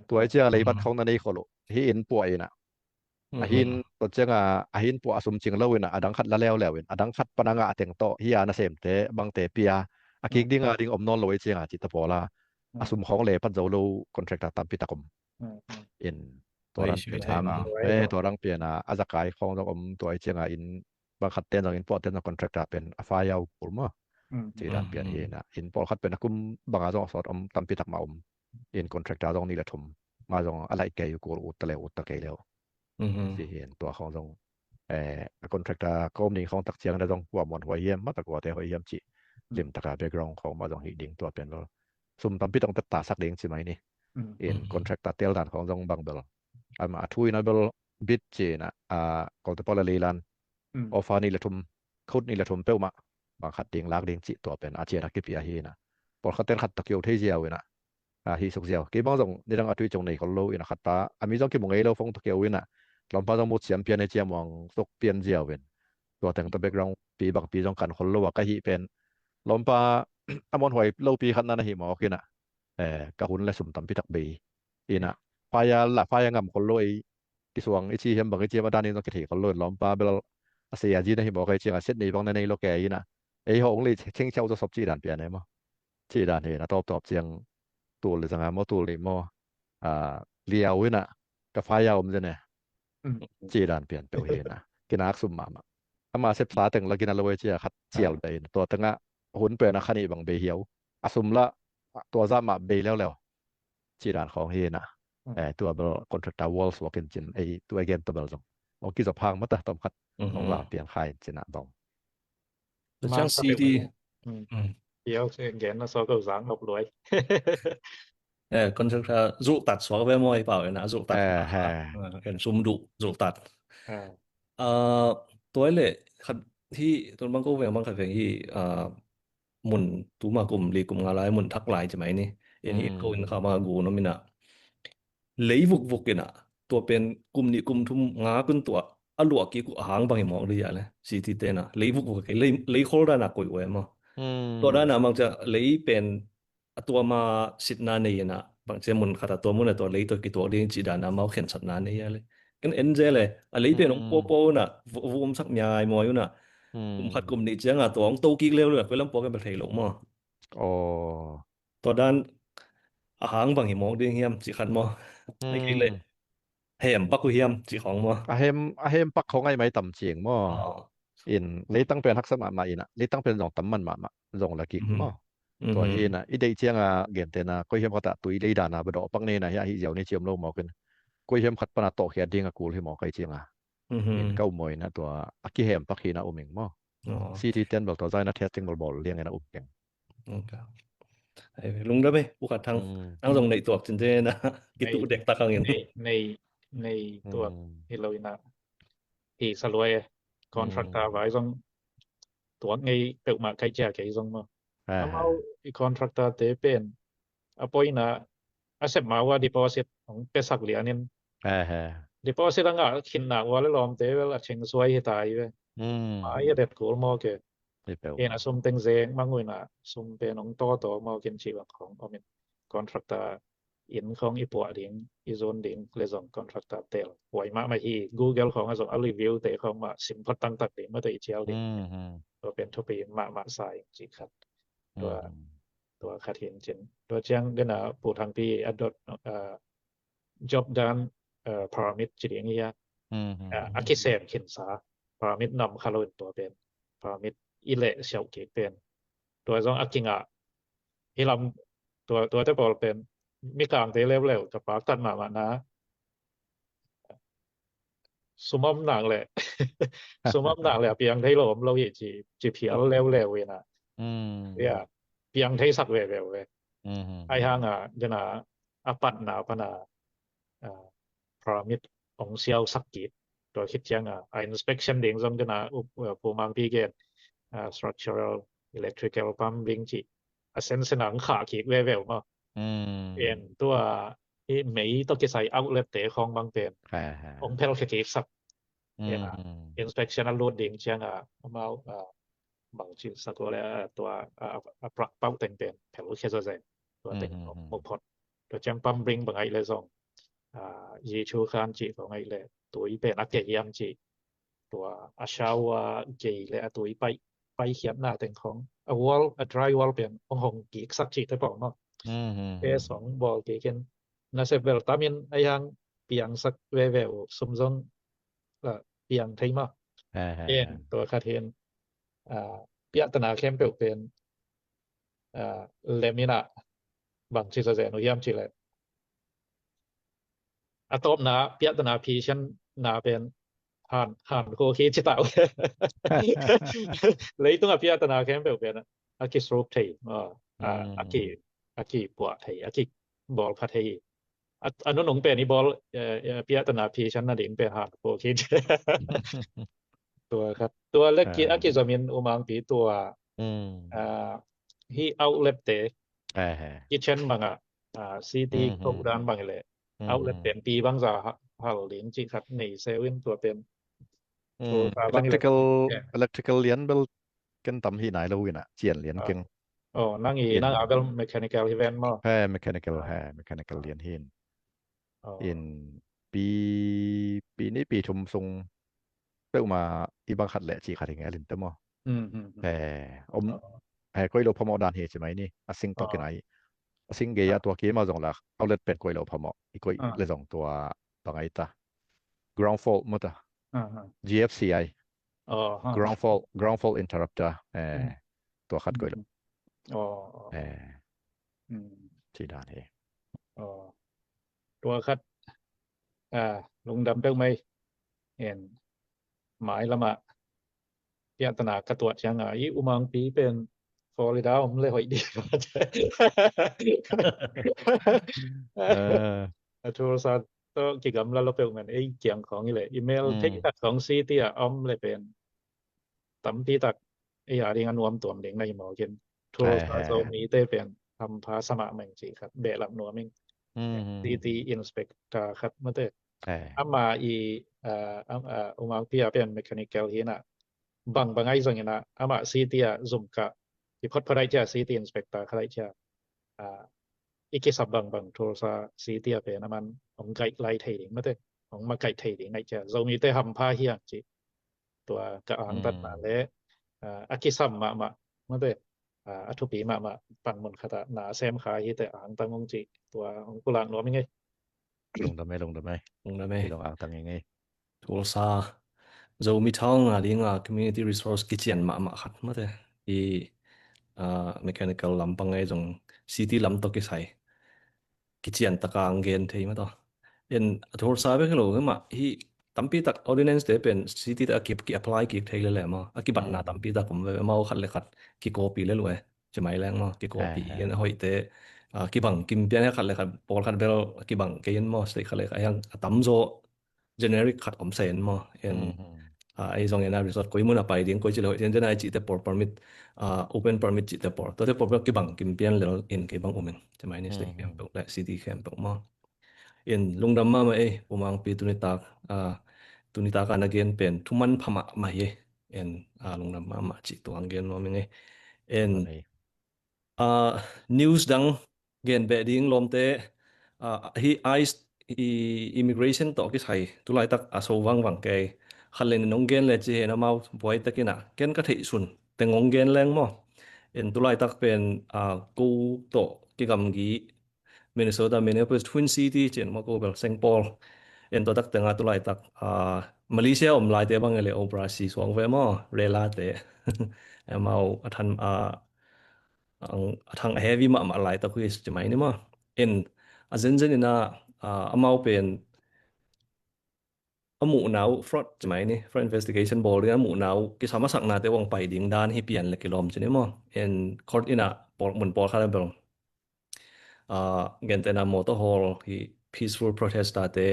Tua hi ciang a leibat khong na nei khol uh hi in puah hi na. Ahin tua cianga ahin puah a sum cing lo in a dang khat la leuleu in a dang khat pana ngah teng tawh hi a nasemte bangte pia a kik dinga ding om nawn lo ei cianga cih ta pawla a sum khawng le pat zo lo contractor tampi tak om. In tua dang pian a a zakai khawng zong om tua ei cianga in bang khat ten zong in puah ten zong contractor pen a fai a uh kul maw? Ci dan pian hi na in pawlkhat pen a kum banga zong a sawt om tampi tak mah om. In contractor zong nih le thum ma zong a laih kei uh kul ut ta leu ut ta kei leu. Ci hi in tua khawng zong a contractor kawm ding khawng tak ciang na zong kua muan huai hiam mata kuate huai hiam cih limtaka background khawng mah zong hih ding tua pian lo. Sum tampi tawng tetta sak ding ci mai ni. In contractor tel dan khawng zong bang bel ama a thu in a bel bit ci in a kolte pawl a leilan offer nih le thum khut nih le thum peuhmah bang khat ding lak ding cih tua pen a cian a kipia hi in a pawlkhat ten khat takio thei ziau in a a hih suk ziau kei bang zong nidang a tui cung nei khol lo in a khat ta a mi zong kimu ngei lo fong takio in a lawmpa zong mut siam pian ei ciam uang suk pian ziau in tua teng ta background pi bang pi zong kan khol lo a ka hih pen lawmpa a muan huai lo pi khat na na hi mawk in a ka hun le sum tampi tak bei in a faya la faya ngam khol lo ei kisuang i ci hiam bang i ci hiam a dan in zong kithei khol lo in lawmpa bel a sei a zi na hi mawk ei ciang a set nei bang na nei lo ke in a ei hawng le cheng chau zo sop ci dan pian ei maw? Ci dan hi na tawp tawp ciang tul le zanga maw tul ni maw a liau in a ka faya om zene ci dan pian peuh hi na kinak sum mahmah. Ama sepsa teng la gina lo ei ci a khat cial be in tua tengah hun pen a khanih bang bei hiau a sum la tua zah mah bei leuleu. Ci dan khawng hi na tua bel contractor walls wakin cin ei tua gen tua bel zong ong kizop hang mata tom khat ong vang piang kha in cin a bang. Ciang city. Piau se gen na so ko zang ngop luai. Contractor zultat suak ve maw i pau ena zultat. En sum duh zultat. Tua le khat hi tun bang ko veng bang khat veng hi mun tuma kum li kum nga lai mun thak lai ci mai ni. En hi ko in kha ma gu no mina lei vukvuk in a tua pen kum nih kum thum nga kun tua a luah kik uh a hang bang hi mawk dih a le city te na lei vukvuk kei lei khol dan a koih uh e maw? Tua dan a mang cia lei pen a tua ma sitna nei in a bang cia mun khat a tua mun a tua lei tua kituak ding cih dan a mau khensatna nei a le en en zel e a lei pen ong puapua un a vumsak miai muai un a kum khat kum nih ciang a tua ong to kik leuleu a koi lam puak en bel thei lo maw? Tua dan a hang bang hi mawk ding hiam cih khat maw? Hei kei le hem pak uh hiam cih khawng maw? A hem a hem pak khawng ai mai tam ciang maw? In leitang pen haksa mahmah in a leitang pen zong tam man mahmah zong la kik maw? Tua hi in a i deih ciang a gentena koi hiam khat a tui lei dan a ba dawh pak nei in a hi a hi ziau nei ciam lo mawk in koi hiam khat pan a tawhkhiat ding a kul hi mawk ai ciang a in ka um maw in a tua a kihem pak hi in a um ing maw? City ten bel tua zaina testing bel bawl liang in a um keng. Lungdam e pu khat thang ang zong neih tuak cin te na kituh dek tak hangin nei nei tuak hi lo in a hi sa luai e contractor vai zong tuak ngei peuhmah kai cia kei zong maw? Amau i contractor te pen a poina a sep ma ua deposit hong pesak lianin deposit a ngah khinna ua le lawmte vel a cheng suai hi ta hi ve. Mai a det kul maw ke. Ina sum teng zeng mang uina sum pen hong tawtaw maw kin ci bang khong omin contractor in khong i puah ding i zon ding le zong contractor tel huai mahmah hi. Google khong a zong a review te khong mah sim phot tangtak ding mate i cial ding. Tua pen thupi mahmah sa in ci khat. Tua tua khat hin cin tua ciang dena pu thangpi a dot job dan permit ci ding hi a a kisem khinsa permit nam kha lo in tua pen permit i leh siauh kik pen tua zong a kingah hi lam tua tua te pawl pen mikangte leuleu ka paktat mahmah na sum om nak le sum om nak le a piang thei lo om lo hi ci ci phial leuleu ina ya piang thei sak veve ve. Ai hanga dena a patna pana permit ong siau sak kik tua khit cianga a inspection ding zong dena pumang pi gen structural electrical plumbing ci a sense nang khah kik veve maw? En tua i mei tawh kisai outlet te khawng bang pen hong phel khia kik sak. Inspection a lut ding cianga amau bang ci sak le tua a plug pau teng pen phel khia zazen tua teng muk phot tua ciang pam bring bang ai le zong a, Jesu khan cih khawng ahih leh tui pen a kei hiam cih, tua a shower kei leh a tui paih, paihkhiatna teng khawng, a wall, a dry wall pen hong hong kiksak cihte pawh maw. Te song bawl kikin nasep bel tamin a hiang piangsak veve uh, sum zong, a, piang thei maw. Tua khat hin, a, piahtana khempeuh pen, a, lem in ah bangci zazen uh hiam cih leh, a tawpna piahtana phisianna pen han, han khuak hi ci ta uh. Leitung a piahtana khempeuh pen a kisuk thei, a, a, a ki, a kipuah thei, a kibawl pha thei hi. A, a nunung pen i bawl, eh, eh, piahtana phisian nading pen han khuak hi. Tua khat. Tua le ki, a kizomin U Mangpi tua, a, hih outlet te, kitchen bangah, a, city ko dan bang hi leh outlet pen pi bangza ha-, hal ding cih khat nei se uh in tua pen. Electrical, electrical lian bel ken tam hi nai lo in ah, cian lian keng. Oh, nang i, nang a bel mechanical hi ven maw? He, mechanical, he, mechanical lian hi in. In pi, pi nih pi thum sung peuhmah i bang khat leh cih khat hi ngel in te maw. He, om, he, koih lo phamawh dan hi ci mai ni. A sing tawh kinai. A sing gei a tua kei mah zong lak outlet pen koih lo phamawh. I koih le zong tua bang ai ta. Ground fault maw ta. G F C I. Ground fault, ground fault interrupter. Eh, tua khat koih lo. Eh, ci dan hi. Tua khat, a, lungdam peuh mai. En, mai lamah piahtana ka tuah ciang a, i U Mangpi pen Florida om le hoih ding. A, Tulsa tawh kigamla lo peuh men, ei kiang khawng hi leh, i mel thei tak khawng city ah om le pen tampi tak ei a ding a nuam tuam ding na hi mawk in. Tulsa Zomite pen hampha sa mahmah ing cih khat behlap nuam ing. City inspector khat mate. Ama i, a, am, a, U Mangpi a pen mechanical hi in ah, bang bang ai zong in ah, amah city ah zum kah i phot phot ai cia, city inspector khat ai cia, a, i kisap bang bang Tulsa city a pen aman hong guide lai thei ding mate, hong makaih thei ding ai cia. Zomite hampha hi ang cih tua ka angtanna le, a, a kisam mahmah mate, a, a thupi mahmah panmun khatah na a sem kha hi te angtang ung cih tua hong pulak nuam ing ei. Lungdam ei, lungdam ei. Lungdam ei. Lung angtang ing ei. Tulsa Zomi thang a dinga community resource kician mahmah khat mate. I, a, mechanical lampang ei zong city lam tawh kisai kician taka ang gen thei mah tawh. En, a Tulsa bek hi lo hi mah, hi tampi tak ordinance te pen city te a ki, ki apply kik thei le le maw, a kibatna tampi tak om ve, amau khat le khat ki copy le lua, ci mai leng maw, ki copy en a hoih te, a, kibang kim pian he khat le khat, pawl khat bel kibang kei en maw, state khat le khat hiang a tamzaw generic khat om sa en maw. En, a, ei zong en a resort koi mun a pai ding, koi ci le hoih ding, den a i cihte pawl permit, a, open permit cihte pawl, tuate pawl bel kibang kim pian lel in kei bang um in, ci mai ni state khempeuh le city khempeuh maw. En, lungdam mahmah ei, U Mangpi tunitak, a, tunitak a na gen pen thuman pha mahmah hi. En, a, lungdam mahmah cih tuang gen nuam ing ei. En, a, news dang gen beh ding lawmte, a, hi ICE, i, immigration tawh kisai tulaitak a so vangvang kei. Khat le nih nong gen le ci hen amau buai takin ah ken ka theih sun teng hong gen leng maw. En, tulaitak pen, a, ko tawh kigamgi Minnesota, Minneapolis, Twin City ci en maw, ko bel Saint Paul. En, tua tak teng a tulaitak, a, Malaysia om laite bang e le Operasi suang ve maw, rela te. Amau a than, a, ang, a thang a heavy mahmah laitak hi ci mai ni maw. En, a zenzen in ah, a, amau pen a muhna uh fraud ci mai ni, fraud investigation bawl ding a muhna uh kisam a saknate uh hong pai ding dan hi pian le kilawm ci ni maw. En, court in ah pawl, mun pawl khat a bel, a, gentehna motor hall hi, peaceful protester te,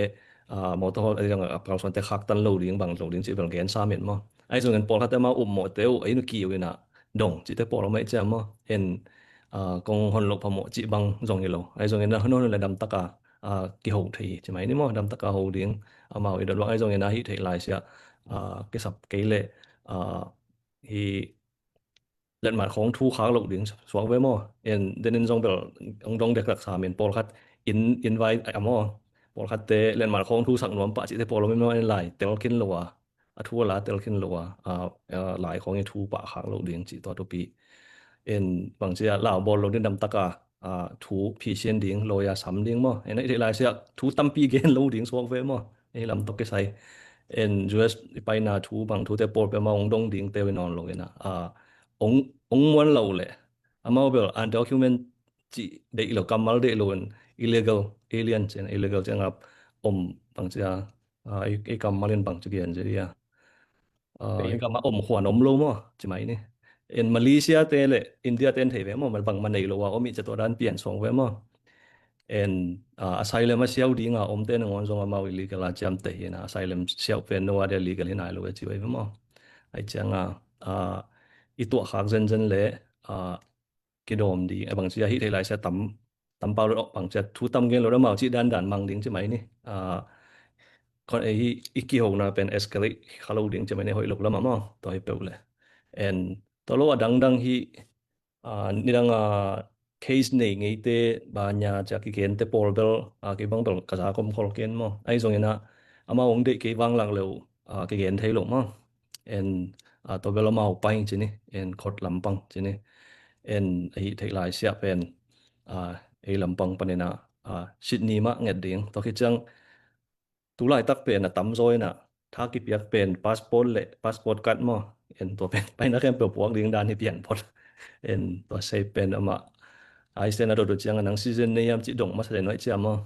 a, motor hall a ding a kalsuante khaktan lo ding bang lo ding cih bel gen sa men maw. Ahi zongin pawlkhatte amau upmawhte uh a inn uh kiu in ah dong cihte pawl a om ahih ciang maw. En, a, kong hon loh phamawh cih bang zong hi lo. Ahi zongin a hon hon le damtaka, a, kiho thei hi ci mai ni maw, damtaka ho ding. Amau i dot luang ahi zongin a hih theih lai siah, a, kisap kei leh, a, hi letmat khawng thu khak loh ding suak ve maw. En, den in zong bel hong dong dektak sa men pawlkhat inn, inn vai a maw, pawlkhatte letmat khawng thu sak nuam pah cihte pawl om in maw, en lai tel khin lo a, a thu a la tel khin lo a, a, a, lai khawng i thu pah khak lo ding cih tua thupi. En bangci a lau bawl lo ding damtak a, a, thu phisian ding, lawyer sam ding maw. En a i theih lai siah thu tampi gen lo ding suak ve maw. Ei lam tawh kisai. En U S i paina thu bang thute pawl pia maw, ong dong ding teu in awn lo in a, a, ong, ong muan lo le amau bel undocument cih deih lo, kammal deih lo in illegal alien ci-in, illegal ciang a om bangci a, a, ei, ei kammal in bangci gen ci dia. A, ei kammal om khuan om lo maw, ci mai ni. En Malaysia te le India te en thei ve maw, bang ma nei lo a om i ci tua dan pian suang ve maw. En, a, asylum a siau ding a om te nangawn zong amau illegal a ciam te hi na, asylum siau pen no a dia legal hi nai lo e ci ve maw. Ai ciang a, a, i tuah khak zenzen le, a, kidawm ding, a bangci a hih thei lai sia tam, tam pau lo, bangci a thu tam gen lo, amau cih dandan mang ding ci mai ni. A, kon ei hih i kihona pen escalate kha lo ding ci mai ni, hoih lo lam a maw, tua hi peuh le. En, tua lo a dangdang hih, a, nidang a case nei ngeite, banya cia kigente pawl bel, a, kei bang bel ka za kom khol ken maw. Ai zong ina, amau ong deih kei vang lak leu, a, kigen thei lo maw. En, a, tua bel amau pai ci ni, en khot lampang ci ni. En, a hih theih lai siah pen, a, ei lampang panina, a, Sydney mah nget ding. Tua khit ciang, tu laitak pen a tamzaw ina, tha kipiak pen passport le, passport card maw. En tua pen, paina khempeuh puak ding dan hi pian phot. En tua sei pen amah, ICE ten a dot uh ciang a nang citizen nei hiam cih dong masa le nuai cia maw.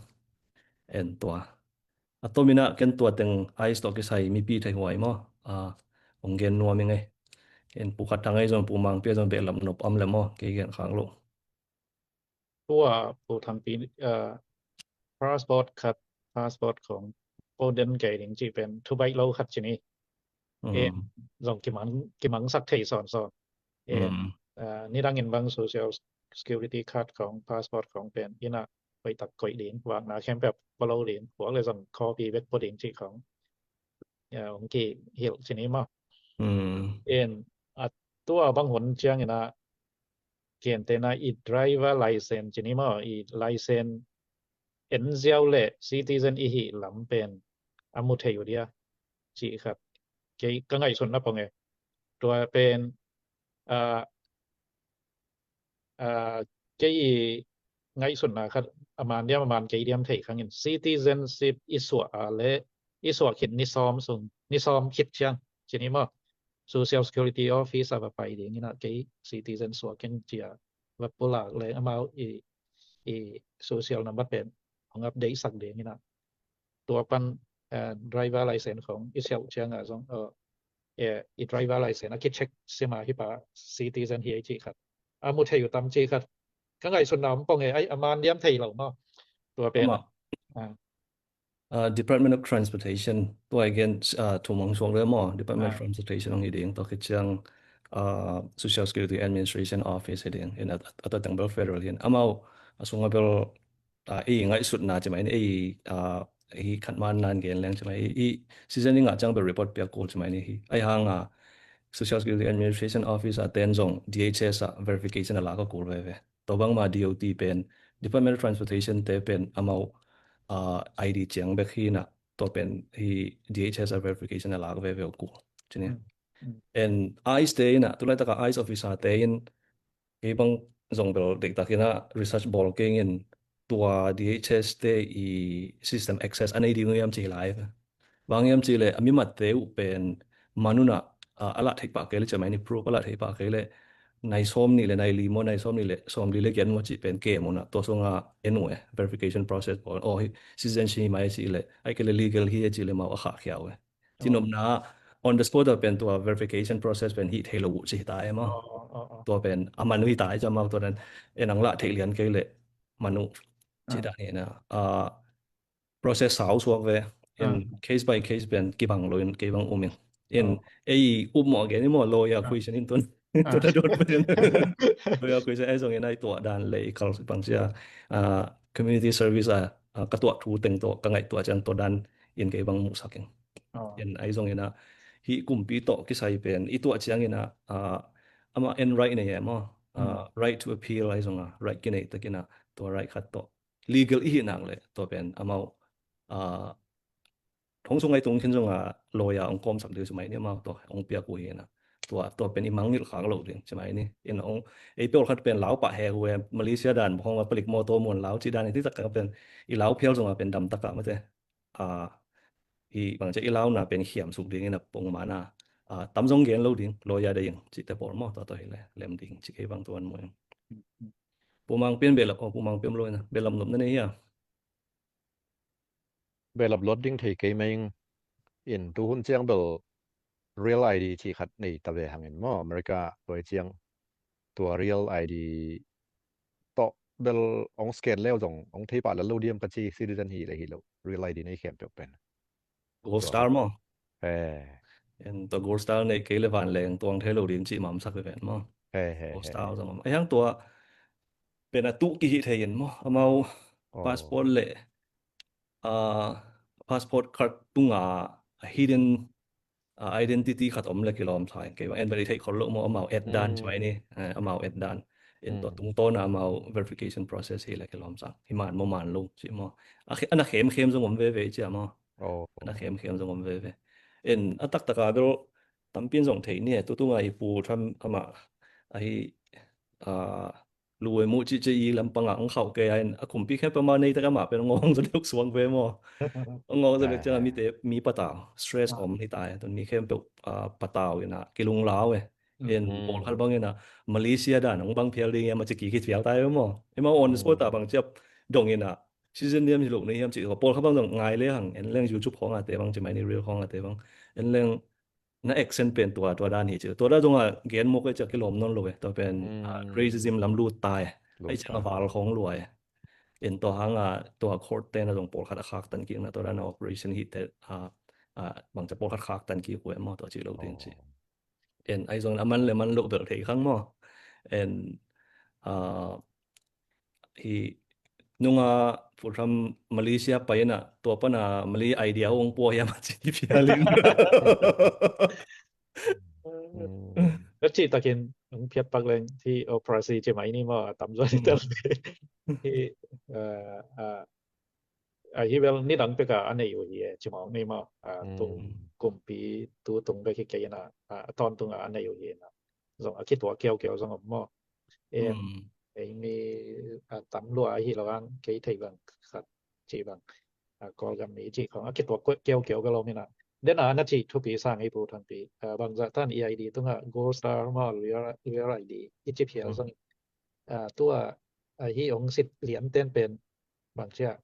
En tua. A tom ina ken tua teng ICE tawh kisai mipi thei huai maw. A, ong gen nuam i ngei. En pu khat thang ei zong pu mangpi ei zong behlap nop am le maw. Kei gen khak lo. Tua pu thangpi, a, passport khat, passport khong, pu den kei ding ci pen, thu baih lo khat ci ni. E, zong kimang, kimangsak thei sawnsawn. E, a, nidang in bang social security card khong, passport khong pen, ina, koih tak koih ding, vakna khempeuh pua lo ding, puak le zong copy bek pua ding ci khong. A, ong kihilh ci ni maw. En, a, tua bang hun ciang ina, kente na i driver license ci ni maw, i license en ziau le citizen i hih lam pen a mu thei uh dia, ci khat. Kei ka ngaihsutna pong e. Tua pen, a, a, kei i ngaihsutna khat a man diam, a man kei diam thei khangin citizenship i suah a le, i suah khit ni sawm sung, ni sawm khit ciang, ci ni maw. Social Security Office a va pai ding ina kei citizen suah keng cia va pulak le amau i, i social number pen hong update sak ding ina. Tua pan, eh, driver license khong i siau ciang a zong, eh, eh, i driver license a kicheck sima hi pa citizen hi ei ci khat. A mu thei uh tam ci khat. Ka ngaihsutna om pong e, ai, a man diam thei lo maw. Tua pen. Ama. Ah. Uh, Department of Transportation, tua again, uh, thumang suak le maw, Department of Transportation ong hi ding, tua khit ciang, uh, Social Security Administration Office hi ding, in a, a, a tua teng bel federal hin. Amau, a sunga bel, uh, ei ngaihsutna ci mai ni, ei, uh, ei khat man nan gen leng ci mai, ei, ei season i ngah ciang bel report piak kul ci mai ni hi. Ai hang a, Social Security Administration Office a ten zong DHS a verification a lak a kul veve. Tua bangma DOT pen, Department of Transportation te pen amau, ah, ID ciang bek hi na, tua pen hi DHS a verification a lak veve uh kul. Ci ni. Mm, mm. En ICE te ina, tu laitak a ICE officer te in, kei bang zong bel deihtak ina research bawl keng in tua DHS te i system access a nei ding uh hiam ci lai. Bang hiam ci le, a mimatte uh pen man un a, a, a lah theih pah kei le, ci mai ni proof a lah theih pah kei le, nai sawm nih le nai li maw, nai sawm nih le sawm li le kian maw cih pen kem un a, tua sung a en uh e, verification process pawl, oh, hi, citizenship hi mai ci le, ai kei le legal hi e ci le mau a khah khia uh e. Ci nopna, on the spot a pen tua verification process pen hih thei lo uh ci hi ta e maw. Oh, oh, oh, oh. Tua pen, a man uh hi ta e ci mau tua dan, en ang lah theih lian kei le, man uh ci dan hi na. Ah, process sau suak ve. In case by case pen kibang lo in kei bang um in. In ei up mawh gen i maw lawyer question in tun. Tun a dot pen. Lawyer question ai zong in ai tuah dan le i kal bang sia, ah, community service a, ah, ka tuah thu teng tawh ka ngaih tuah ciang tuah dan in kei bang muhsak in. In ai zong in a hi kumpi tawh kisai pen i tuah ciang in a, ah, ama en right nei e maw. Ah, right to appeal ai zong a right kinei tak in a tua right khat tawh. Legal i hih nak le tua pen amau a, thong sung ai tung khin zong a lawyer ong kawmsak ding ci mai ni maw, tua ong piak uh hi na. Tua, tua pen i mangngilh khak loh ding ci mai ni. In ong, ei pawlkhat pen lau pah he uh e, Malaysia dan bang hong a palik mawtaw mun lau ci dan i, ti tak pen i lau phial zong a pen dam tak a mate. A, i bang ci i launa pen khiam suk ding in a pong man a, a, tam zong gen lo ding, lawyer ding ci te pawl maw, tua tua hi le lem ding ci kei bang tuan mu eng. Pu Mang Pian behlap, oh, Pu Mang Pian lo in a behlap nop na nei hia? Behlap luat ding thei kei mai ing. In tu hun ciang bel Real I D ci khat nei ta ve hang in maw, America tua ciang tua Real I D tawh bel ong scan leu zong ong thei pah lel lo diam ka ci, citizen hi le hi lo, Real I D nei khempeuh pen. Gold Star maw? Eh. En tua Gold Star nei kei le vanleng tuang thei lo ding ci mamsak ve pen maw? He, he, Gold he. Star zong om. Ai hang tua pen a tu kihi thei in maw? Amau Oh. passport le, ah, passport card tunga a hidden, ah, identity khat om le kilawm sa in kei bang. En bel i theih khol lo maw, amau et dan Mm. ci mai ni. Eh, amau et dan. En tua Mm. tungtawn a amau verification process hi le kilawm sa. Hi man maw man lo ci maw. A khe-, ana khem khem zong om veve ci a maw. Oh. Ana khem khem zong om veve. En a taktak a bel tampi in zong thei ni, tu tunga i Pu Trump amah ahi, ah, lu e mu ci ci i lampang a ang khauh kei a in a kumpi khempeuh amah nei tak amah pen ngawng zong deuh suang ve maw. Ngawng zong deuh ciang a mite, mi patau, stress Ah. om hi ta e. Tun mi khempeuh, ah, patau in a kilunglau e. In Mm. pawlkhat bang in a Malaysia dan ong bang phial ding e, ma ci ki ki phial ta e maw. Ema on the spot a Mm. bang ciap dong in a citizen diam hi lo nei hiam ci, pawlkhat bang zong ngai le hang, en leng YouTube khong a te bang ci mai ni, reel khong a te bang. En leng na accent pen tua, tua dan hi ci. Tua dan zong a gen mawk e ci a kilawm nawn lo e. Tua pen, ah, Mm. racism lam lut ta e. Lut Ai ciang a ta. val khong lua e. En tua hang a, tua court te na zong pawlkhat a khaktan kik na, tua dan a operation hi te, ah, ah, bang ci a pawlkhat khaktan kik uh e maw, tua ci lo ding ci. Oh. En ai zong a man le man lo bel thei khang maw. En, ah, hi nunga Pu Trump Malaysia pai in a, tua pan a Malay I D a hong pua hiam a ci phial in. Mm. Ka cih takin hong phiat pak leng hi operasi ci mai ni maw, a tam zaw ni Mm. tel. Hi, ah, ah, a hi bel nidang pek a a nei uh hi e, ci mawk ni maw. A, tung Mm. kumpi tu tung bek hi kei in a, a, a tawntung a a nei uh hi in a. Zong a kituak kiaukiau zong om maw. Em, Mm. ei mi, a, tam lua ahi lo ang, kei thei bang khat ci bang. A, Kawlgam mi ci khong a kituak kiaukiau bel om in a. Den a na ci thupi sang ei Pu Thangpi. A, bangzah tan i I D tunga Gold Star maw, Real, Real I D i ci phial Mm. zong. A, tua, a, hi ong sit lian ten pen bang cia,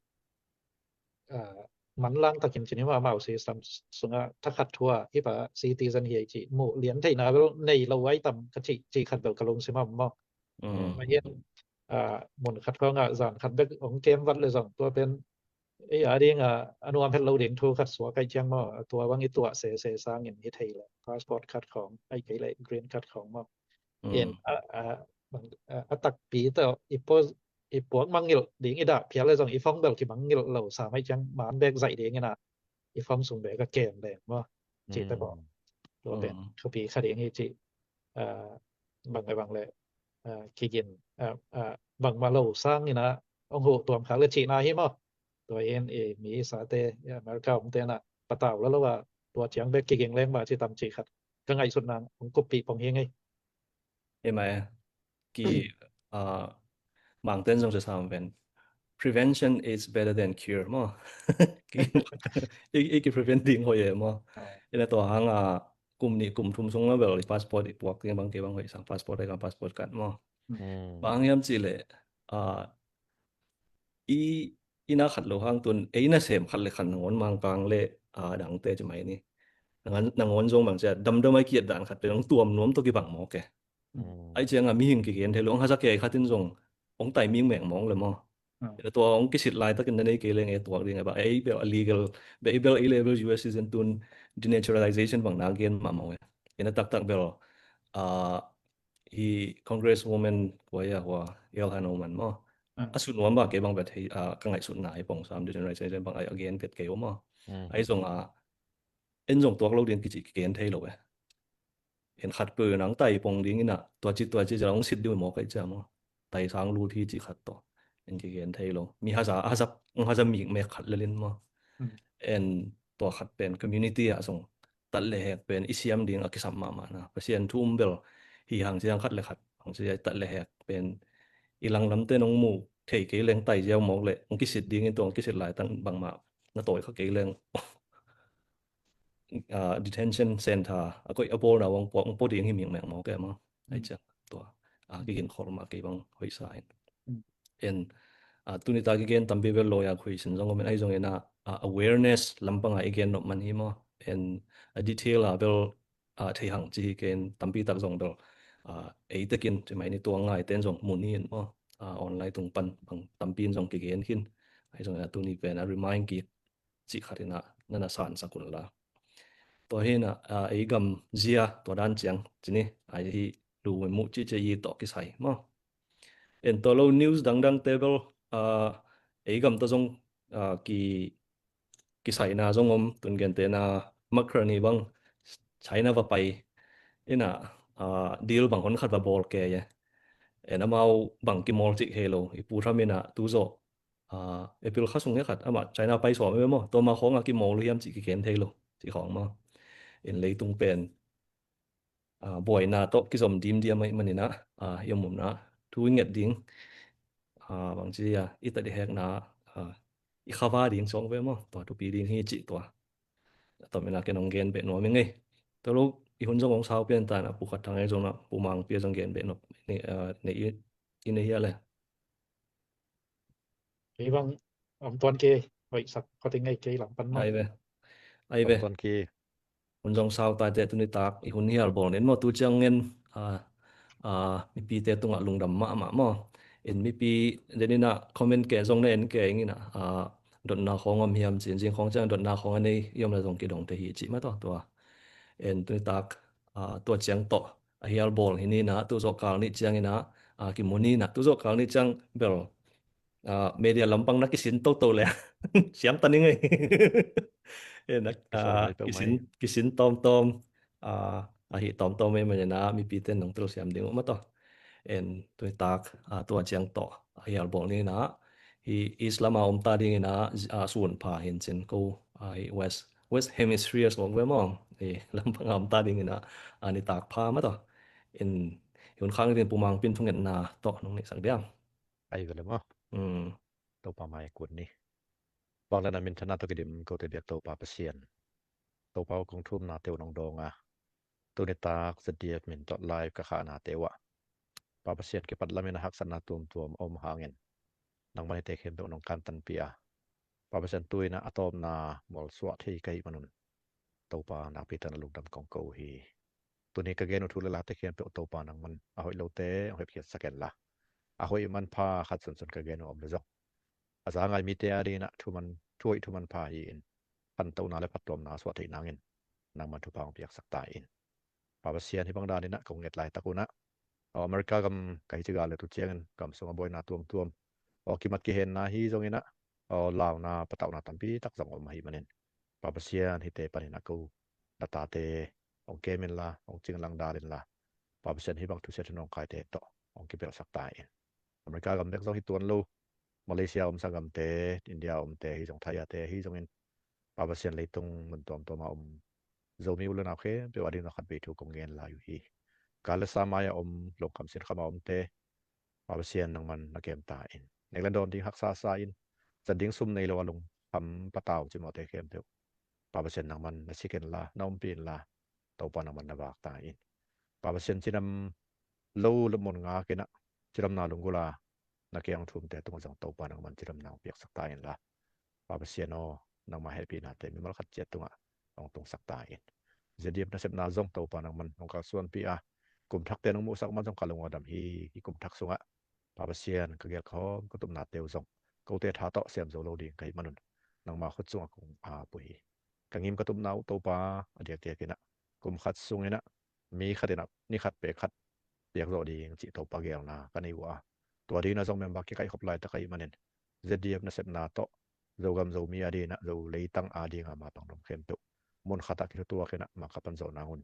ah, manlang takin cini mah amau system sungah thakhat thu ah hi pa citizen hi ei cih muh lian theihna bel nei lo ai tam ka cih, cih khat bel ka lungsim ah om maw. Mm. Mah hian, ah, mun khat khawngah zan khat bek hong kem vat le zong tua pen ei a dingah a nuam het lo ding thu khat suak ai ciang maw, tua bang i tuah sese sangin hi thei le passport khat khawng ai kei le green card khawng maw. In, mm, a, a, a, a takpi tawh i pua, i puak mangngilh ding i dah phial le zong i phong bel kimangngilh lo sam ahih ciang man bek zaih ding in a i phong sung bek a kem leng maw. Cih te bawh. Mm. Tua pen, mm, thupi kha ding hi cih, a, bang le bang le, a, kigin, a, a, bangmah lo sang in a hong huh tuam khak le cihna hi maw. Tua in i mi i sate, i America omte in a patau la lo a tua ciang bek kiging leng mah ci tam cih khat ka ngaihsutna hong kuppih pong hi ngei. Hi mai, ki, ah, Mangten zong sia sam ven. Prevention is better than cure, maw. Ki, i, i ki prevent ding hoih e, maw. Ah. Ina tua hang a, kum nih, kum thum sung a bel, i passport, i puak ding bang kei bang hoih sang passport, i kan passport kan, maw. Hmm. Bang hiam cih leh, ah, i, i na khat lo hang tun, ei nasem khat le khat nangawn Mangkang le, ah, dangte ci mai ni. Nangawn, nangawn zong bang cia, damdam ai kiat dan khat le, nong tuam nuam tawh kibang mawk e. Mm. Ai ciang a mihing kigen thei lo, hong haza kei khat in zong, hong tai ming meng mawng le maw. Mm. Tua hong kisit laitakin na nei kei leng e tuak ding e ba, ei bel a legal, be, ei bel A level U S citizen tun denaturalization bang na gen mahmah e. Ina taktak bel, ah, hi Congresswoman kua ia hua, Ilhan Omar maw. Mm. A sut nuam ba kei bang bet hei, ah, ka ngaihsutna hi pong sam denaturalization bang ai a gen bet kei maw. Mm. Ai zong a, en zong tuak lo ding kici kigen thei lo e. En khat peuh nang tai pong ding ina, tua ci, tua ci, zong sit ding maw kai cia maw. Tai sang lut hi ci khat tawh. En kigen thei lo. Mi haza, haza, haza mi mek khat lelin maw. En tua khat pen community ah zong tat le hek pen i siam ding a kisam mahmah na. Pasian thu um bel hi hang ciang khat le khat hang ciang tat le hek pen i langlamte nong mu thei kei leng tai ziau mawk le hong kisit dingin tua hong kisit laitang bangmah na tawi kha kei leng detention center a koih a bawlna uh hong pua ding hi mingmeng mawk e maw. Ai ciang tua a kiginkhol mah kei bang hoihsa in. En tuni ta kigen tampi bel lawyer khuisin zong om in ahi zongin a awareness lampang a i gen nop man hi maw. En a detail a bel thei hang ci hi ken tampi tak zong bel ei tekin ci mai ni tua ngai ten zong mu ni in maw. Online tung pan bang tampi in zong kigen khin ahi zongin a tuni pen a remind kik cih khat in a na na sansak un la. Tua hi in a ei gam zia tua dan ciang ci ni a hi lu muh cih cia i tawh kisai maw. En tua lo news dangdang te bel ei gam tawh zong ki kisaina zong om. Tun gentehna Macron hi bang China va pai in a deal bang hon khat va bawl ke ye. En amau bang kimawl cih kei lo i pu Trump in a tu zawh April kha sung he khat amah China pai suam e maw tua ma khawng a kimawl uh hiam cih kiken thei lo cih khawng maw. En leitung pen buaina tawh kizom dimdiam ahih manin a i om umna thu i nget ding bangci a i tat i hekna i khava ding suang ve maw tua thupi ding hi cih tua. A tom in a ken hong gen beh nuam i ngei. Tua lo i hun zong hong sau pian ta in a pu khat thang ei zong a pu mang pia zong gen beh nop nei i nei hia le. Kei bang om tuan ke hoih sak khat i ngei kei lam pan ma. Ai ve. Ai ve. Om tuan ke. Hun zong sau tai te tuni tak i hun hial bawl nen maw tu ciang ngen a a mipi te tungah lungdam mahmah maw. In mipi den in a comment ke zong na en ke ing in a a dotna khawng om hiam cin zing khawng ciang dotna khawng a nei i om la zong kidong te hi cih mah tawh tua. En tuni tak a tua ciang tawh a hial bawl hi ni na tu zawh kal nih ciang in a a kimu ni na tu zawh kal nih ciang bel media lampang na kisin toto le siam ta ni ngei. Kisin tawmtawm ahi tawmtawm ei mah in a mipi ten nong tel siam ding uh mah tawh. En tuni tak tua ciang tawh a hial bawl ni na hi Islam a om ta ding in a sun pha hin cin ko hi West West Hemisphere suak ve maw. Hi lampang a om ta ding in a a ni tak pha mah tawh. In hi hun khang ding pu mang pin thungetna tawh nong neihsak diam. Ai ve le maw. Topa mai kut ni. Vanglian a minthanna tawh kidim kote biak Topa Pasian. Topa aw kong thumna teu nong dawng a tuni tak Z D F min tawh live ka khahna teu ah Pa Pasian kipat lamin a haksatna tuamtuam a om hangin nangmah nite khempeuh nong kantanpih a Pa Pasian tu in a a tawpna mualsuah thei ka hih manun Topa nakpi takin a lungdam kong ko uh hi. Tuni ka gen uh thu le late khempeuh Topa nangman a hoih lote hong hepkhiatsak en la a hoih manpha khat sunsun ka gen uh om le zong a za ngai mite a dingin a thuman thuhoih thuman pha hi in khantohna le phattuamna suah theih nangin nangman thupha hong piaksak ta in. Pa Pasian hih bang danin a kong nget laitak un a aw America gam ka hi ciga le tu ciangin gam sung a buaina tuamtuam aw kimat kihenna hi zongin a aw launa patauhna tampi tak zong om ahih manin Pa Pasian hihte panin a ko na tate hong kem inla hong cinglang dal inla Pa Pasian hih bang thusia thunawngkaite tawh hong kipelhsak ta in. America gam bek zong hi tuan lo Malaysia om sanggamte India omte hi zong Thai ate hi zongin Pa Pasian leitung mun tuamtuam a om Zomi u le nau khempeuh a ding zong khat vei thu kong ngen lai uh hi. Kal le sa mai a om lungkham sinkham a omte Pa Pasian nangman na kem ta in nek le dawn ding haksa sa in zat ding sum nei lo a lungkham patau cimawhte khempeuh Pa Pasian nangman na sik inla na ompih inla Topa nangman na vak ta in. Pa Pasian cidam lo mun ngak in a cidamna lunggulh a na kiang thumte tungah zong Topa nangman cidamna hong piaksak ta inla Pa Pasian aw nangmah hehpihnate mimal khat ciat tungah hong tungsak ta in. Z D F nasepna zong Topa nangman hong kalsuanpih a kum thakte nong muhsak man zong ka lung aw dam hi. Hih kum thak sungah Pa Pasian ka gelkhawm ka tupnate uh zong kote tha tawh siam zo lo ding ka hih manun nangma khut sungah kong ap uh hi. Ka ngim ka tupna uh Topa a diakdiak in a kum khat sung in a mi khat in a ni khat pek khat piak zawh ding cih Topa gelna ka nei uh a tua dingin a zong member kikaih khop laitak ahih manin Z D F nasepna tawh Zogam Zomi a dingin a Zo leitang a dinga mapang dong khempeuh mun khatah kithutuak in a makapan zawh nangun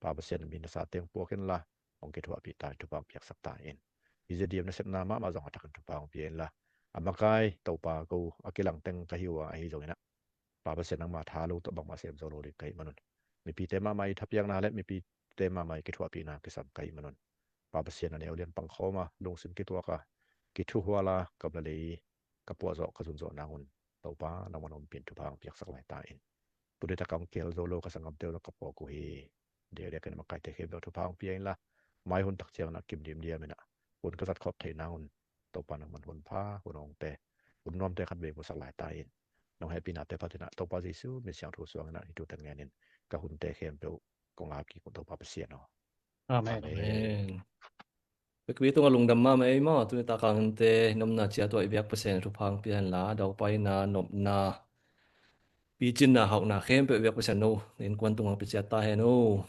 Pa Pasian min nasa teng puak inla hong kithuahpih ta in thupha hong piaksak ta in. Hi Z D F nasepna mahmah zong a thakin thupha hong pia inla a makai Topa ko a kilang teng ka hi uh a ahi zongin a Pa Pasian, nangma tha lo tawh bangmah sem zo lo ding ka hih manun, mipite mahmah i thapiakna le mipite mahmah i kithuahpihna kisam ka hih manun, Pa Pasian, a neu lian pangkhawm a, lungsim kituak a, kithuhual a, ka bia lei ka puahzawh ka zunzawh nangun, Topa, nangman ompih in thupha hong piaksak lai ta in. Tuni tak a hong kihel zo lo ka sanggamte uh la ka puak uh hi. Diakdiak in makaite khempeuh thupha hong pia inla, mai hun tak ciangin a kim dimdiam in a hun ka zat khawp theih nangun, Topa, nangman hun pha, hun hongte, hun nuamte khat vei puaksak lai ta in. Nong hehpihnate phat in a, Topa Jesu min siangtho suangin a hih thute ngenin ka hunte khempeuh kong ap kik uh, Topa Pasian aw. Amen. Amen. Amen. Pekpi tungah lungdam mahmah ei maw, tuni tak a hong innte nopna ciat uh ah i biak Pasian in thupha hong pia hen la, daupai na nopna, picinna, hauhna khempeuh i biak Pasian no, na innkuan tungah hong pia ciat ta hen aw.